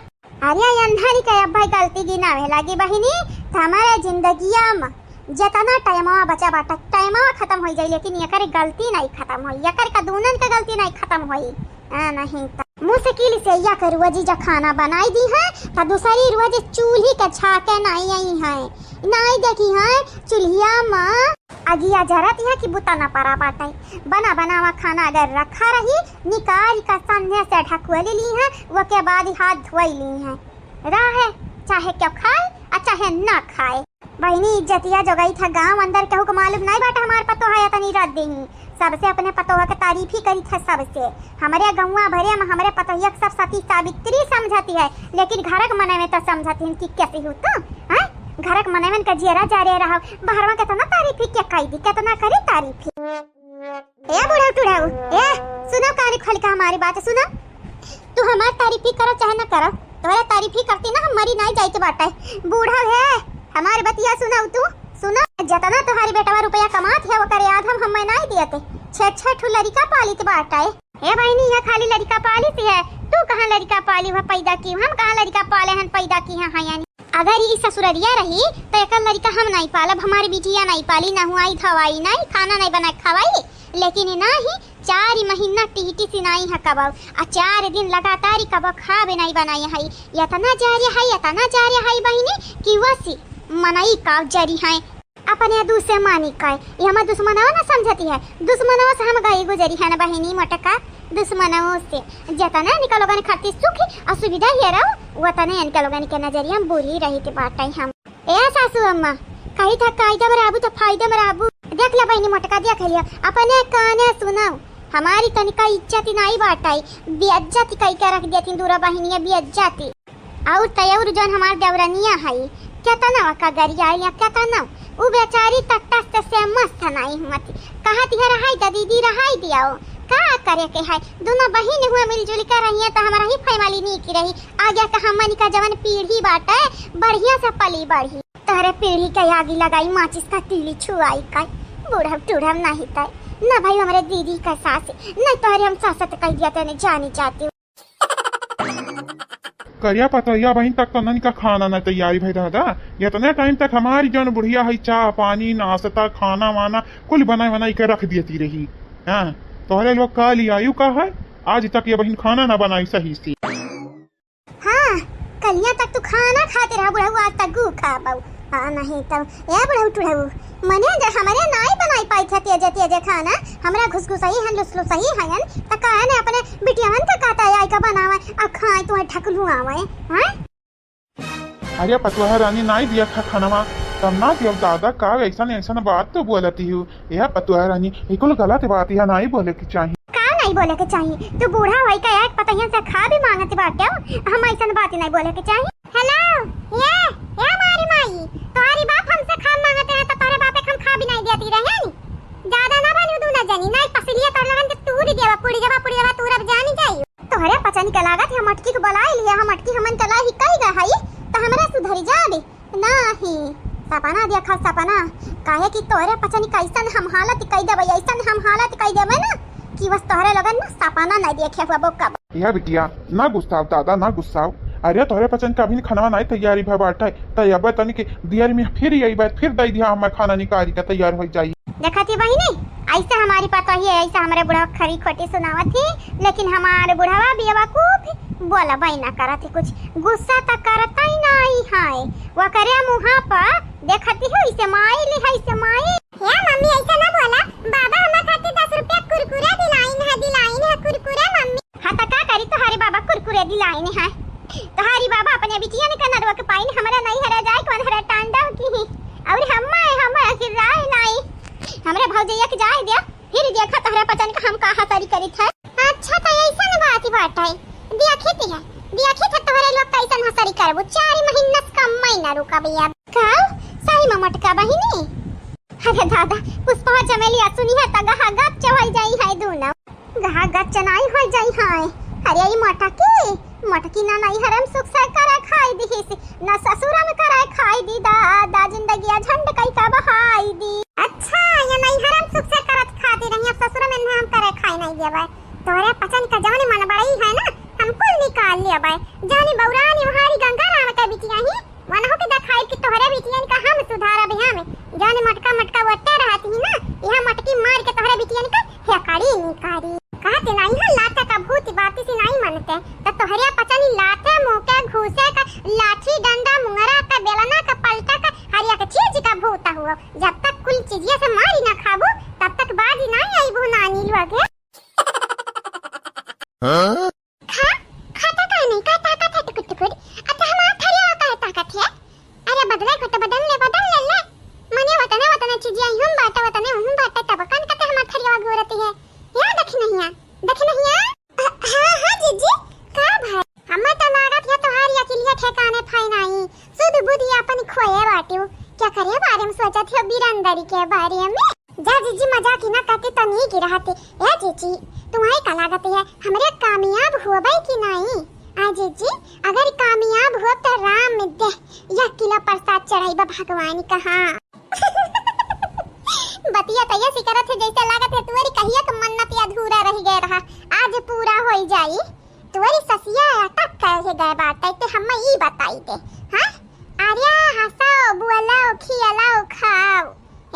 अरे अंधारी के अब भाई गलती गिनावे लागी बहिनी, त हमारे जिंदगिया में जितना टाइमवा बचा बाटा, टाइमवा खत्म होई जाई, लेकिन एकर गलती नहीं खत्म होई, एकर का दूनन के गलती नहीं खत्म होई। आ, नहीं त मुश्किल से या के रोज जा खाना बनाई दी है, त दूसरी रोज चूल्ही के छाके नहीं आई है, नहीं देखी है चूल्हिया में अगिया जरत है कि बुता ना परा बाटे। बना बनावा खाना अगर रखा रही, निकाल का संध्या से ढकुआ ले ली है, वो के बाद ही हाथ धोई ली है। रहे, चाहे क्यों खाए और चाहे ना खाए। बहिनी, इज्जतिया जोगाई था गांव अंदर, केहू को मालूम नहीं बाटे हमार पतोह है, तनी रख देही। सबसे अपने पतोह के तारीफ ही करी था सबसे। हमरे गौवा भरे में हमरे पतोहिया के सब सती सावित्री समझती है, लेकिन घरक मनवे तो समझती है कि कैसी हो तो, हैं? घरक मनवन का जियरा जा रे रहो, बहरवा केतना तारीफ ही क्या कही दी, केतना करी तारीफ ही। ए बुढ़ऊ टुढ़ऊ, ए, सुनो कान खोल के हमारी बात सुनो। तू हमार तारीफ ही करो चाहे ना करो, तोहरे तारीफ ही करती ना हम मरी नहीं जाइत बाटे। बूढ़ऊ है, हमारी बतिया सुनो तू, सुनो। जतना तोहारी बेटवा रुपया कमात है, ओकर याद हम हमें नहीं दियते। छह छह ठू लड़िका पालित बाटे। ए बहिनी, यहाँ खाली लड़िका पालित है, तू कहाँ लड़िका पाली हुआ पैदा की, हम कहाँ लड़िका पाले हन पैदा की हैं, हाँ यानी। अगर ई ससुररिया रही, त एकर लड़िका हम नहीं पालब, हमारी बिटिया नहीं पाली, नहुआई धोवाई नहीं, खाना नहीं बना के खवाई, लेकिन ई नाही, चार महीना टीटी सिनाई है कबो, आ चार दिन लगातार ही कबो खाबे नहीं बनाई है। इतना जारे है, इतना जारे है बहिनी कि वसी मनई का जरी है। अपने दुश्मनी का, ये हमार दुश्मनवा ना समझती है, दुश्मनवा से हम गई गुजरी है ना बहिनी मोटका, दुश्मनवा से। जितना इनका लोगन खातिर सुख और सुविधा ये रहो, उतने इनका लोगन के नजरिया में बुरी रही के बाटे हम। ए सासू अम्मा, कही था कायदा में रहबू तो फायदा में रहबू। देख ले बहिनी मोटका, देख लिया, अपने काने सुनाओ, हमारी तनिका इज्जत नहीं बाटाई, बेइज्जत कई के रख देती दूरा बहिनिया, बेइज्जत। और तयौर जौन हमार देवरनिया है, केतना ओका गरियाइल या केतना, उ बेचारी त टस से मस्त नहीं हुअती। कहत है, "रहाई द दीदी, रहाई दियाओ, का करे के है, दोनों बहिन हुआ मिलजुल के रहिए त हमरा ही family नीक रही। आगे का हमनी का जवन पीढ़ी बाटे, बढ़िया से पली बढ़ी।" तोहरे पीढ़ी के आगी लगाई, माचिस का तीली छुआई का, बूढ़ब टूढ़ब नहीं तय। ना भाई हमरे दीदी का सास, नहीं तोहरे हम सासत कह दिया तने जानी जाती। करिया पतोहिया बहिन तक तो ननिका खाना न तैयारी भई दादा। इतने टाइम तक हमारी जौन बुढ़िया है चाह पानी नाश्ता खाना वाना कुल बनाई बनाई के रख देती रही। हाँ, तोहरे लोग का लियायु का है, आज तक ये बहिन खाना ना बनाई सही से। हाँ, कलिया तक तू खाना खाते रहा बुढ़ऊ, आज तक गू खाबऊ। हाँ, नहीं तब ए बुढ़ऊ टुढ़ऊ, मने जे हमरे नाई बनाई पाई थे तेजे तेजे खाना, हमरा घुसघुसही हन, लुसलुसही हन, त काहे ने अपने बिटियावन के कहता है, "आई का बनावे, आ खाए, तुम्हें ठकलू आवे," हाँ? अरे पतोह रानी, नाई दिया खा खानवा, तब ना दिया दादा, का ऐसन ऐसन बात तो बोलती हूँ। यह पतोह रानी, ये कुल गलत बात, यह नाई बोले के चाही। का नाई बोले के चाही? तू बूढ़ा होई का एक पतोहियन से खा भी मांगत बाटे, हम ऐसन बात ही नाई बोले के चाही। हेलो, ये, ये हमारी माई, तोहरी बाप हमसे खा मांगते हैं तो तोहरे बापे के हम खा भी नाई देती रहे नी। ज्यादा ना बनू दूना जनी, नाई पसलिया तोहरे लगन के तूरी देवा, पुड़ी देवा, पुड़ी देवा, तू रब जानी जाई। तोहरे पचन के लागत है मटकी के बलाई लिया, हम मटकी हमन चला ही कही गए हई, तो हमरा सुधरी जाबे। नाही, सपना देखा सपना, काहे कि तोहरे पचन कैसन हम हालत कई देबे, ऐसन हम हालत कई देबे ना कि बस तोहरे लोगन ना सपना नहीं देखे हुआ बोका। या बिटिया, ना गुस्साव दादा, ना गुस्साव। अरे तोहरे पचन का अभी खाना नहीं तैयारी भा बाटे, तो अब तनी के दियर में फिर यही बात फिर दे दिया, हमार खाना निकाली के तैयार हो जाई। देखा थी बहिनी, ऐसे हमारी पतोही है, ऐसे हमरे बुढ़वा खरी खोटी सुनावत थी, लेकिन हमारे बुढ़वा बेवकूफ बोलबे ना करत थी कुछ, गुस्सा तो करता ही नहीं है। वकरे मुँहा पर देखती हो, इसे माई ली है, इसे माई। हे मम्मी, ऐसे ना बोला, बाबा हमार खातिर दस रुपया कुरकुरे दिलाइन है, दिलाइन है कुरकुरे मम्मी। हाँ, तो का करी, तोहारी बाबा कुरकुरे दिलाइन है। तोहारी बाबा अपने बिटियन के नरवा के पाइन हमरा नहीं हरा जाए, कौन हरा टांडव की ही। और हम, हम आखिर राय नाई। हमरे भौजैया के जाए दिया, फिर देखा तोहरे पचन का हम का हसरी करित है। अच्छा, तो ऐसन बात बाटे। देखित है, देखित है तोहरे लोग कैसन हसरी करबू। चार महीना से कम मैं ना रुकबे अब। का? सही में मोटका बहिनी? अरे दादा, पुष्पवा चमेलिया सुनी है त गहा गप चढ़ जाई है दूनो। गहा गप चनाई हो जाई है। अरे ई मोटकी, मोटकी ना नैहर में सुख से करे खाई दिहिस, ना ससुर में करे खाई दी दादा, जिंदगिया झंड कई का बहाई दी। अच्छा, ये नैहर में सुख से करत खाती रही, अब ससुर में ना हम करे खाई नहीं देबे। तोहरे पचन का जौन मन बड़ई है ना, हम कुल निकाल लेबे। जानी बौरानी वहारी गंगा राम के बिटिया ही, वनहु के देखाई कि तोहरे बिटियन का हम सुधारब हम। जौन मटका मटका वट्टे रहत ही ना, यह मटकी मार के तोहरे बिटियन का हेकड़ी निकारी। कहत नहीं है लाते का भूत बाती से नहीं मनते, तो तोहरे पचनी लाते मुँह के घूसे का लाठी डंडा मुंगरा का बेलना का पलटा का हर एक चीज का भूत हुआ। जब तक कुल चीजिया से मारी ना खाबू, तब तक बाजी नहीं आई बहू नानी लोगे। हाँ? खा, खाता काहे नहीं? का ताकत है टुकुर टुकुर? अच्छा, हमार थरिया काहे ताकत है? अरे, बदले को तो बदल ले, बदल ले, ले। मने वतने, वतने चीजिया यूं बाटे, वतने उहुं बाटे, तब कौन कहते हमार थरिया घूरती है? या देख नहीं आ, देख नहीं आ? ह-, हाँ, हाँ, जीजी, का भाई? हमें तो लागत है तोहार अकिलिया ठिकाने फाइन आई, सुध बुद्धि अपन खोए बाटियो। क्या करे बारे में सोचत है बिरंदरी के बारे में? जा जीजी, मजाक ही ना करती तो नीक ही रहती। ए जीजी, तुम्हारी का लागत है, हमरे कामयाब होबे कि नहीं? आ जीजी, अगर कामयाब हो तो राम दे एक किलो प्रसाद चढ़ाई बा भगवान कहाँ। बतिया तो ये सिकरत है जैसे लागत है तुअरी कहिया के मन्नत अधूरा रह गए रहा, आज पूरा हो जाई। तुअरी ससिया अटक कहे गए बात ते हम ई बताई दे। हाँ, अरे हंसाओ, बोलाओ, खियालाओ, खाओ।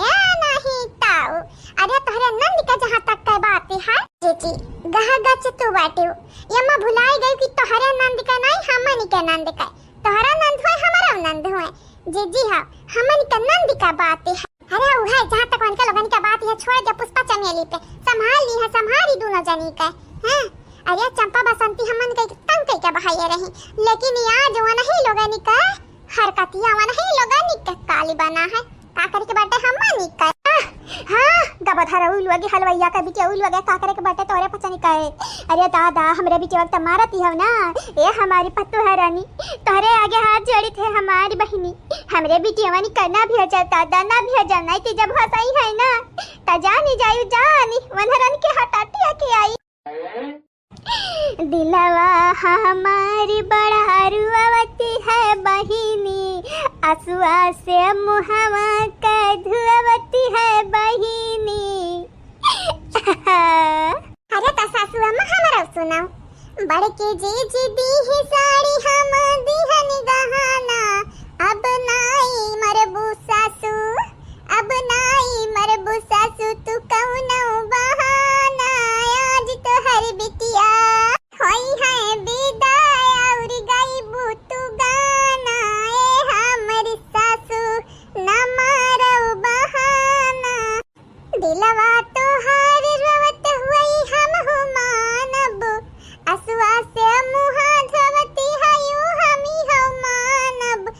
ए नहीं ताऊ, अरे तोहरे नंद के जहाँ तक के बात है, जीजी, गह गच तू बाटियो, ये मैं भुलाई गई कि तोहरे नंद के नहीं, हमनी के नंद के। तोहरा नंद होए, हमारा नंद होए, जीजी हाँ, हमनी के नंद का बात है। अरे उहे, जहाँ तक उनके लोगन के बात है, छोड़ दे पुष्पा चमेली पे, संभाल ली है, संभाली दोनों जनी के, हैं? अरे चंपा बसंती हमन के तंग कई के बहाये रही, लेकिन ये आज वो नहीं लोगन के हरकतिया वनही लोगन के काली बना है। का करे के बाटे हमनी का? हाँ, गबधर उलुआ के हलवैया का बिटिया उलुआ के का करे के बाटे तोरे पचनी का है? अरे दादा, हमरे बिटिया के त मारत ही हो ना। ए हमारी पतोह रानी, तोहरे आगे हाथ जोड़ी थे हमारी बहिनी, हमरे बिटिया वनी का ना भेजा दादा, ना भेजा, नहीं ते जब हंसाई है ना, त जानी जायु जानी, वनहरन के हटाटिया के आई। दिलवा हमारी बड़ा रुआवती है बहिनी, असुआ से मुहवा के धुआवती है बहिनी। अरे त सासु अम्मा हमरो सुनाओ। बड़के जीजी दीही साड़ी हम दिहन गहना, अब नाई मरबू सासु, अब नाई मरबू सासु तू कौनो बहाना, आज तोहर बिटिया होई है विदा और गईबू तू गाना, ए हमरी सासु न मारो बहाना। दिलवा तोहार रोवत हुई हमहू मानब, असुआ से मुहा धोवती हयू हमी हो मानब,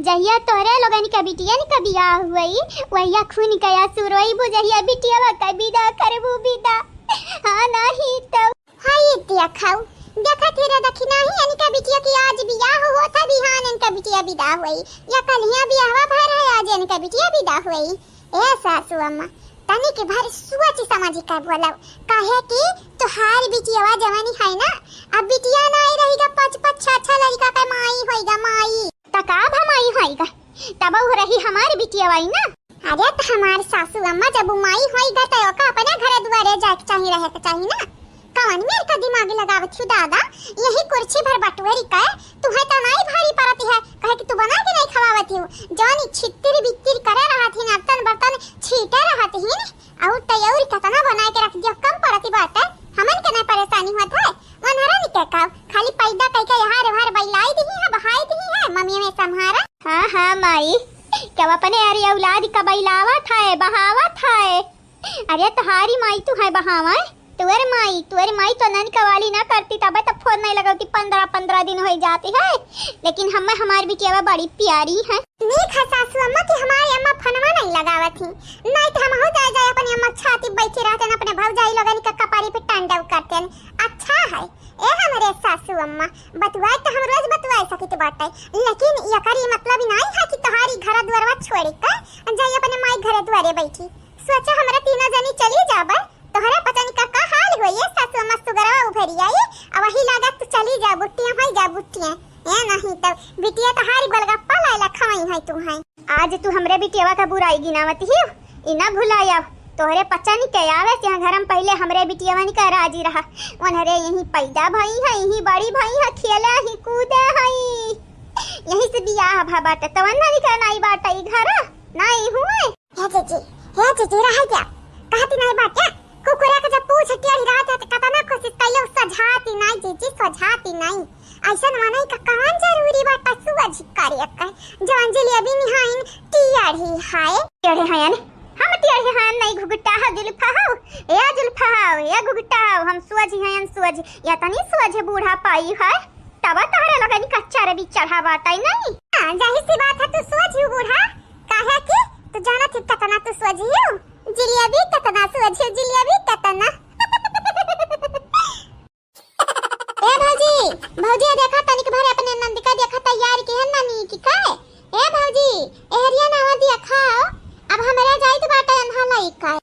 जहिया तोहरे लोगन के बिटियन के बियाह होई, वहिया खून के आंसू रोइबू, जहिया बिटियवा के बिदा करबू बिदा। हाँ, नाही तो। हाय देखऊ, देखत ही रे दखिनाही, इनका बिटिया की आज बियाह होत है, बिहान इनका बिटिया बिदा होई, या कलिया बियाहवा भर है, आज इनका बिटिया बिदा होई। ए सासू अम्मा, तनिक भर सोच समझ के बोलव, काहे कि तोहार बिटियवा जवानी है ना, अब बिटिया नाई रहिगा, पाँच पाँच छह छह लड़का के माई होइगा, माई। त का भा माई होइगा, तब उ रही हमार बिटियवा ही ना। अरे त हमार सासू अम्मा जब उ माई होइगा त ओका अपने घरे दुआरे जाए के चाही, रहे के चाही ना। कवन मेर का दिमाग लगावत हूँ दादा, यही कुर्सी भर बटुअरी के तुहे त नाई भारी पड़त है, कहे कि तू बना के नाई खवावत हूँ। जौन ई छितिर बितिर करे रहत ही, नर्तन बर्तन छीटे रहत ही, और तैयारी कतना बना के रख दियो, कम पड़ती बात है, हमन के नाई परेशानी होत है। मनहरा निके का खाली पैदा कई के यहाँ रे वहाँ बैलाई दिही है, बहाई दिही है, मम्मी में सम्हारा। हाँ, हाँ, माई, क्या अपने अरे औलाद का बैलावत है, बहावत है? अरे, तोहारी माई तू है बहावा, तुअर माई, तुअर माई तो नन कवाली ना करती, तबे तो फोन नहीं लगौती, पन्द्रह पन्द्रह दिन हो जाती है, लेकिन हमें हमार बिटियावा बड़ी प्यारी है। नीक है सासू अम्मा कि हमारी अम्मा फोनवा नहीं लगावत ही, नहीं तो हम हो जाए जाए अपनी अम्मा छाती बैठी रहते न, अपने भौजाई लोगन के कपारी पे तांडव करते न। अच्छा है, ए हमरे सासू अम्मा, बतुआए तो हम रोज बतुआए सकित बाटे, लेकिन एकर ई मतलब ही नहीं है कि तोहारी घर दुआरवा छोड़ के जाई अपने माई घरे दुआरे बैठी। सोचा हमरा तीनों जनी चली जाबे, तोहरा पता नहीं का, का हाल होई, ए सासू अम्मा, सुगरवा उभरी आई, अब वही लागत तू चली जा बुट्टियां, होई जा बुट्टियां। ए नहीं तो बिटिया तोहारी गोलगप्पा लायला खवाई है तू है। आज तू हमरे बिटियावा का बुराई गिनावत ही, ई ना भुलाया, तोहरे पता नहीं के आवे से घर में पहले हमरे बिटियावा नहीं का राजी रहा, उन्हरे यहीं पैदा भई है, यहीं बड़ी भई है, खेले ही कूदे है, यहीं से बियाह भा बाटे, तवन नहीं का नाई बाटे ई घर, नाई हुए। हे जीजी, हे जीजी, रह गया। कहती नहीं बाटे, कुकुरा के जब पूछ टेढ़ी रहत है, तो कतना कोशिश कइलो, सझाती नहीं जीजी, सझाती नहीं। ऐसन मनई का कौन जरूरी बाटे सुअझ करे के, जवन जिलेबी निहाइन टेढ़ी है। टेढ़े हैं ने? हम टेढ़े हैं नहीं, घुघुटा हो जुल्फा हो, ए जुल्फा हो, ए घुघुटा हो, हम सुअझ हैं, सुअझ, या तनी सुअझ बूढ़ा पाई है, तब तोहरे लगन कच्चा रबी चढ़ा बाटे नहीं। हाँ, जाहिर सी बात है, तू सुअझ ही बूढ़ा, काहे कि तू जानत ही कतना तू सुअझ ही हो, जिलेबी कतना सुअझ ही, जिलेबी कतना। ए भौजी, भौजी, देखा तनिक भर अपने नंद का देखा तैयार की है ना नीक का। ए भौजी, एहरिया ना दिया खाओ, अब हमरा जाइत बाटे अन्हा लइका।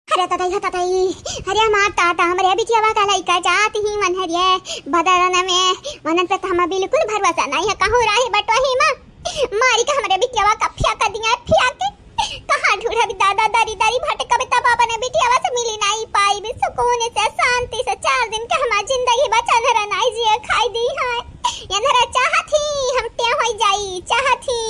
अरे ततई, हे ततई, अरे हमार ताता, हमरे बिटियावा का लइका जात ही मनहरिया बदरन में, मनन पे तो हम बिल्कुल भरोसा नहीं है, कहूँ राही बटोही मा मारी के हमरे बिटियावा का फेंक दिया, फेंक। कहाँ ढूंढब दादा, दरी दरी भटकब, तब अपने बिटियावा से मिली नहीं पाई, भी सुकून से, शांति से चार दिन के हमार जिंदगी बचल रह नहीं जिए खाई दी है। ये धरा चाहत ही हम टे होई जाई, चाहत ही।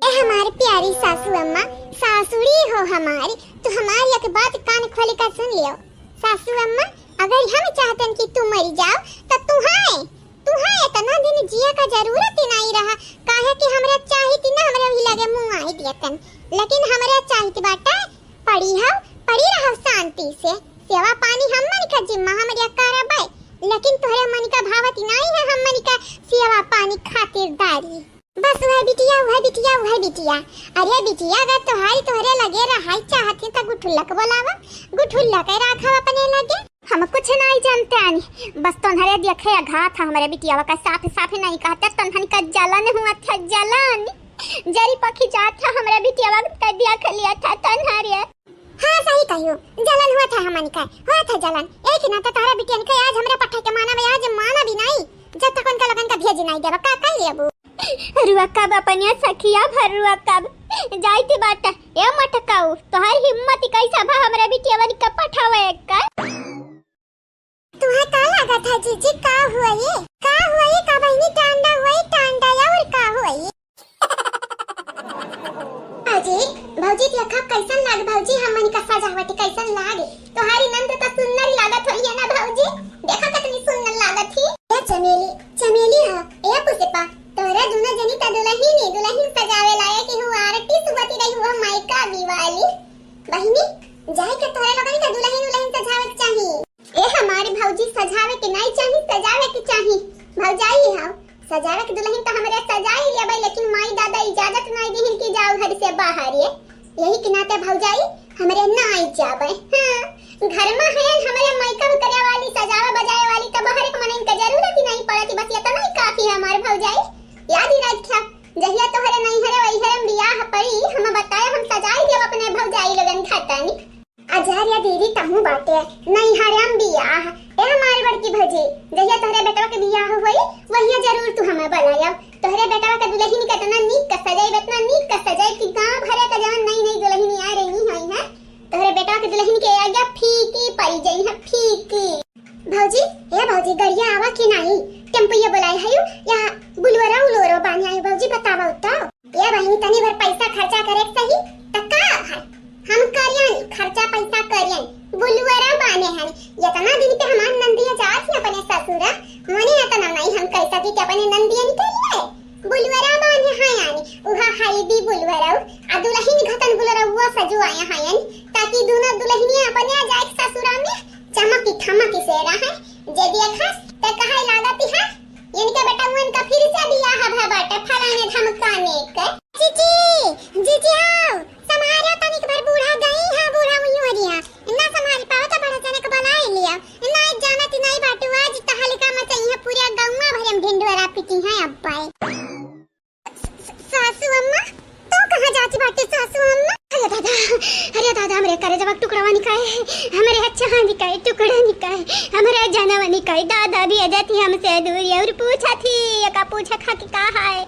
ए हमार प्यारी सासू अम्मा, सासुड़ी हो हमारी, तू हमारी एक बात कान खोल कर सुन लियो। सासू अम्मा, अगर हम चाहतन कि तू मर जाओ, तो तुहाए, तुहाए इतना दिन जिए का जरूरत ही नहीं रहा, काहे कि हमरा चाहित ना, हमरा वही लगे मुँह आई दियतन, लेकिन हमरा चाहित बाटे पड़ी हो, पड़ी रहो शांति से, सेवा पानी हमन का जिम्मा हमरे करबे, लेकिन तोहरे मन का भावत ही नहीं है हमन का सेवा पानी खातिरदारी। बस वह बिटिया, वह बिटिया, वह बिटिया। अरे बिटिया, अगर तोहारी तोहरे लगे रहाई चाहत है, त गुठुल्ला के बोलावा, गुठुल्ला के राखा अपने लगे। हम कुछ नहीं जानते आनी, बस तोहरे देखे अघात है हमरे बिटियावा का, साफ साफ नहीं कहते, तोहन का जलन हुआ था, जलन। जरी पखी जात था हमरे बिटियावा का देख लिया था तोहरे। हाँ, सही कहियो, जलन हुआ था हमन का, हुआ था जलन। एक ना तो तोहरा बिटियन के आज हमरा पठा के माना में आज माना भी नहीं, जब तक उनका लगन का भेज नहीं देबा, का कर लेबू? रुआ कब अपनिया सखिया भर रुआ कब जाइत बाटे, ए मटकाऊ, तोहार हिम्मत कैसा भा हमरा बिटियवन का पठावे का? तुहा का लागत है जीजी, का हुआ ये? का हुआ ये? का बहिनी टांडा हुआ ये? टांडा या और का हुआ ये? भौजी, भौजी देखा कैसन लाग भौजी, हमन का सजावट कैसन लाग? तोहारी नंद तो सुंदर लागत होई है ना भौजी? देखा कितनी सुंदर लागत ही। ए चमेली, चमेली हा, ए पुष्पा, तोरा दोनों जनी त दुलहिन ही दुलहिन सजावे लायक ही हुआ, आरती सुबती रही हुआ मायका वाली। बहिनी, जाए के तोरे लोगन का दुलहिन उलहिन सजावे के चाही। ए हमारे भौजी सजावे के नहीं चाही, सजावे के चाही। भौजाई हाउ, सजावे के दुलहिन त हमरे सजाई लेबै, लेकिन माई दादा इजाजत नाई दिहिन कि जाओ घर से बाहर। ये यही के नाते भौजाई हमरे नाई जाबै। हाँ, घर में है हमरे मायका में करे वाली, सजावे बजाए वाली, त बाहर के मनइन के जरूरत ही नाई पड़त। बस इतना ही काफी है हमार भौजाई। याद ही रखा, जहिया तोहरे नैहरे वैहरे में बियाह पड़ी, हम बताए, हम सजाई देब अपने भौजाई लोगन खातानी। अजहरिया दीदी तहूँ बाटे, नैहरे में बियाह। ए हमार बड़की भौजी, जहिया तोहरे बेटवा के बियाह होई, वहिया जरूर तू हमें बुलायब। तोहरे बेटवा के दुलहिन के इतना नीक के सजाई, इतना नीक के सजाई कि गाँव भरे के जवन नई नई दुलहिन आ रही है, तोहरे बेटवा के दुलहिन के आगे फीकी पड़ी जाई है, फीकी। भौजी, ए भौजी, गड़िया आवा कि नाई? टेम्पुया बुलाए हयू या बुलवरा उलवरा बान्हे आयू? भौजी, बतावा तो। ए बहिनी, तनी भर पैसा खर्चा करे के सही, त का है? हम करियन, खर्चा पैसा करियन, बुलवरा बान्हे हन। इतना दिन पे हमार नंदिया जात ही अपने ससुरा, मने इतना नाई हम कह सकी कि अपने नंदियन के लिए बुलवरा बान्हे हैं यानी, उहा हल्दी बुलवरा, आ दुलहिन घतन बुलवरा वो सजवाए हैं यानी, ताकि दोनों दुलहिनिया अपने आ जाए ससुरा में चमकी ठमकी से रहे। जे देखस त कहे लागत है, इनके बेटा उनका फिर से बियाह भय बाटे फलाने धमकाने के। जीजी, जीजी आओ, संभारो तनिक भर बूढ़ा गई है, बूढ़ा उइयों हरिया। ना संभाल पाओ तो बड़ा जनक बुलाए लिया। ना जानत नहीं बाटू आज तहलका मचई है पूरा गौवा भरे में ढिंढोरा पीटी है अब्बाई। स-, स-, सासू अम्मा, तू कहाँ जाती बाटे सासू अम्मा? अरे दादा, अरे दादा, हमरे करेजवा के टुकड़वा निकाए, हमरे अच्छा हाँ निकाए, टुकड़ा निकाए, हमरे जनवा निकाए। दादा भी अजत ही हमसे दूर और पूछा थी, ये का पूछा खा के का है,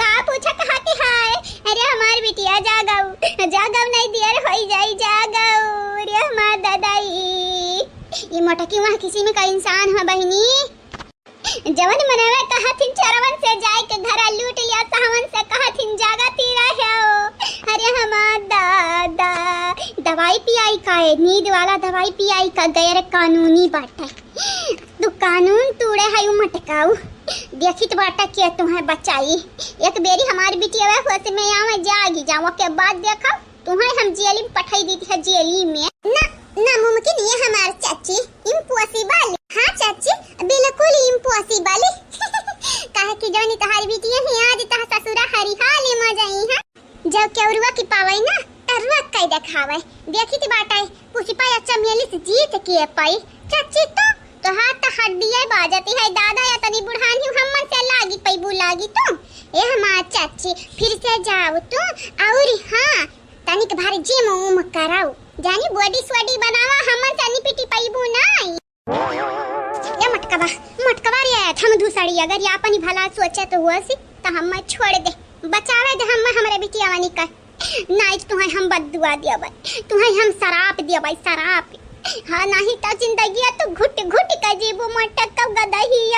का पूछा खा के है? अरे हमार बिटिया जागऊ, जागऊ नहीं दियर होई जाई जागऊ। अरे हमार दादा ई, ई मोटकी वहाँ किसी में का इंसान है बहिनी। जवन मनवे कहथिन चरवन से जाए के घरा लूट लिया, सहवन से कहथिन जागती रहो। अरे हमार दादा, दवाई पियाई का है? नींद वाला दवाई पियाई का? गैर कानूनी बाटे। तू कानून तूड़े है उ मटकाऊ। देखित बाटे के तुम्हें बचाई। एक बेरी हमार बिटिया होश में आवे, जागी जाओ, के बाद देखो तुम्हें हम जेल में पठाई दी थी, जेल में। ना, नामुमकिन ये हमार चाची, impossible। हाँ चाची, बिल्कुल impossible। काहे कि जौनी तहार बिटिया ही आज तह ससुरा हरिहाली में जाई है। जब केवरुआ की पावे ना, तरुआ कई देखावे। देखी थी बाटे, पुष्पा या चमेली से जीत के पाई। चाची तो, तोहार तो हड्डियाँ बाजती है दादा, या तनी बुढ़ानी हमन से लागी पैबू लागी तू। ए हमार चाची, फिर से जाओ तू। और हाँ, तनिक भारी जिम उम कराऊ, जानी बॉडी स्वॉडी बनावा, हमन से निपिटी पइबू नाई। ए मटकवा, मटकवा रे, थम धुसड़ी, अगर ये अपनी भला सोचे तो हुआ सी, तो हम छोड़ दे, बचावे दे हम हमरे बिटिया वानी का। नाई तुम्हें हम बददुआ दियाबे, तुम्हें हम सराप दियाबे, सराप। हाँ, नहीं तो जिंदगी तो घुट घुट के जीबू मटक गदही।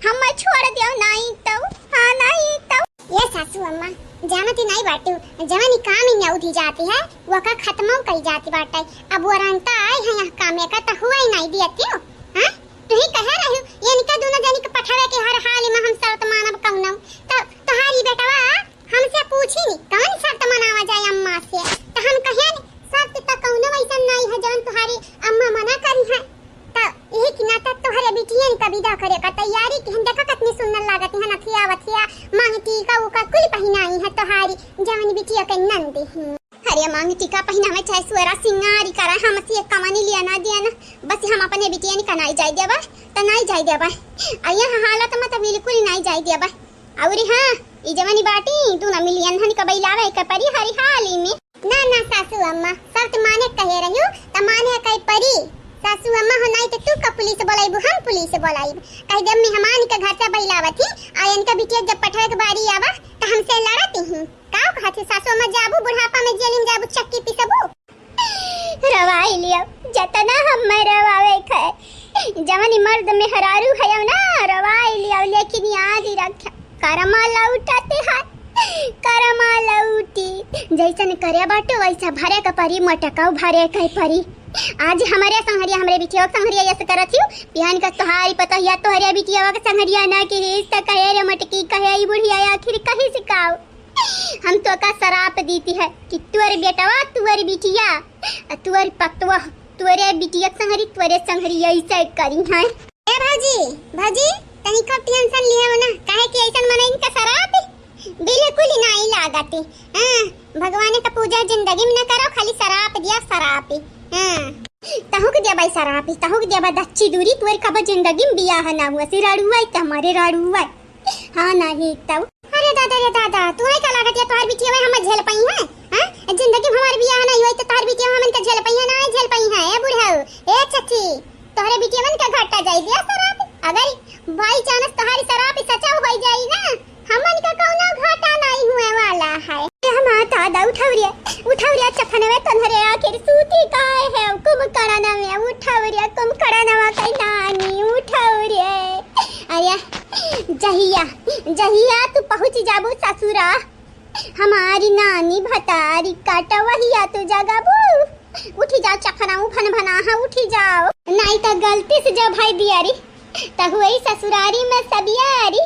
हम छोड़ दियो नाई तो, हाँ नाई तो। ये सासू अम्मा, जानती नाई बाटू, जवन ई काम इन्हें उठी जाती है, वो का खत्म कई जाती बाटे। अब वो रंगता आए हैं यहाँ काम का तो हुआ ही नाई दिया क्यों? हाँ? तू ही कहे रही, ये इनका दोनों जनी के पठावे के हर हाल में हम शर्त मानब कौनो। तो तुम्हारी बेटवा हमसे पूछी नी, कौन शर्त मनावा जाए अम्मा से? तो हम कहे नी, शर्त तो कौनो वैसन नाई है जवन तुम्हारी अम्मा मना करी है। त यही के नाते तोहरे बिटियन का विदा करे का तैयारी की हम देखा कतनी सुंदर लागत है, नथिया वथिया, मांग टीका उका कुल पहिनाई है तोहारी जवन बिटिया के नंद ही। अरे मांग टीका पहिनावे चाहे सुअरा सिंगारी करे, हमसे कमनी लिया ना दिया ना, बस हम अपने बिटियन का नाई जाए देबा, त नाई जाए देबा। आ यह हालत में तो बिल्कुल ही नाई जाए देबा। और हाँ, ई जवानी बाटी, तू ना मिलियन हन कबई लावे के परी हरिहाली में। ना, ना सासू अम्मा, शर्त माने कहे रह्यू, त माने कई परी। सासू अम्मा हो नाई त तू का पुलिस बोलाइबू, हम पुलिस बोलाइब। कह दे मेहमान के घर से बैलावत ही, आ इनका बिटिया जब पठवे के बारी आवा, त हमसे लड़त ही। का कहत ही सासू अम्मा, जाबू बुढ़ापा में जेल में जाबू, चक्की पिसबू? रवाई लियो, जतना हम मैं रवावे खे। जवन ई मर्द मेहरारू है ना, रवाई लियो, लेकिन याद ही रख, कर्मा लौटते हैं, कर्मा लौटी। जैसन करे बाटे वैसा भरे के परी, मटकाऊ भरे के परी। आज हमारे संहरिया, हमरे बिटिया के संहरिया यस करत हियो, बिहान का तोहारी पता या तोहरे बिटिया के संहरिया ना के हिस त कहे रे मटकी, कहे ई बुढ़िया आखिर कही सिखाओ। हम तो का सराप दीती है कि तुअर बेटवा, तुअर बिटिया, आ तुअर पतवा, तुअरे बिटिया संहरी, तुअरे संहरी ऐसे करी हैं। ए भौजी, भौजी, तनिको टेंशन लिया ना, काहे कि ऐसन मनइन का सराप बिल्कुल ही नाई लागत। हाँ, भगवान का पूजा जिंदगी में न करो, खाली सराप दिया, सराप। हाँ, तहुक दिया भाई सराप, तहुक दिया बा दच्ची दूरी, तुअर कब जिंदगी में बियाह ना हुआ, सी रड़ुआ ही त हमारे रड़ुआ। हाँ, नहीं तब। अरे दादा रे दादा, तुम्हारे का लागत है तोहर बिटिया हम झेल पाई है? हाँ, जिंदगी में हमारे बियाह नहीं हुआ तो तोहर बिटिया हमन का झेल पाई है? ना झेल पाई है। ए बुढ़ऊ, ए चची, तोहरे बिटिया मन का घाटा जाई दिया सराप। अगर बाई चांस तोहारी सराप सचा हो जाई ना, हमन का कौनो घाटा नहीं हुए वाला है। ए हमार दादा, उठाव रे, उठाव रे, चफनवे तन्हरे आखिर सूती काहे है कुंभकर्ण में, उठाव रे, कुंभकर्ण में कई नानी, उठाव रे। अरे जहिया, जहिया तू पहुँच जाबू ससुरा, हमारी नानी भतारी काटवहिया तू जगाबू। उठी जाओ चफनाऊ भन भना, हाँ उठी जाओ। नाई त गलती से जो भाई दियारी, त हुई ससुरारी में सबियारी।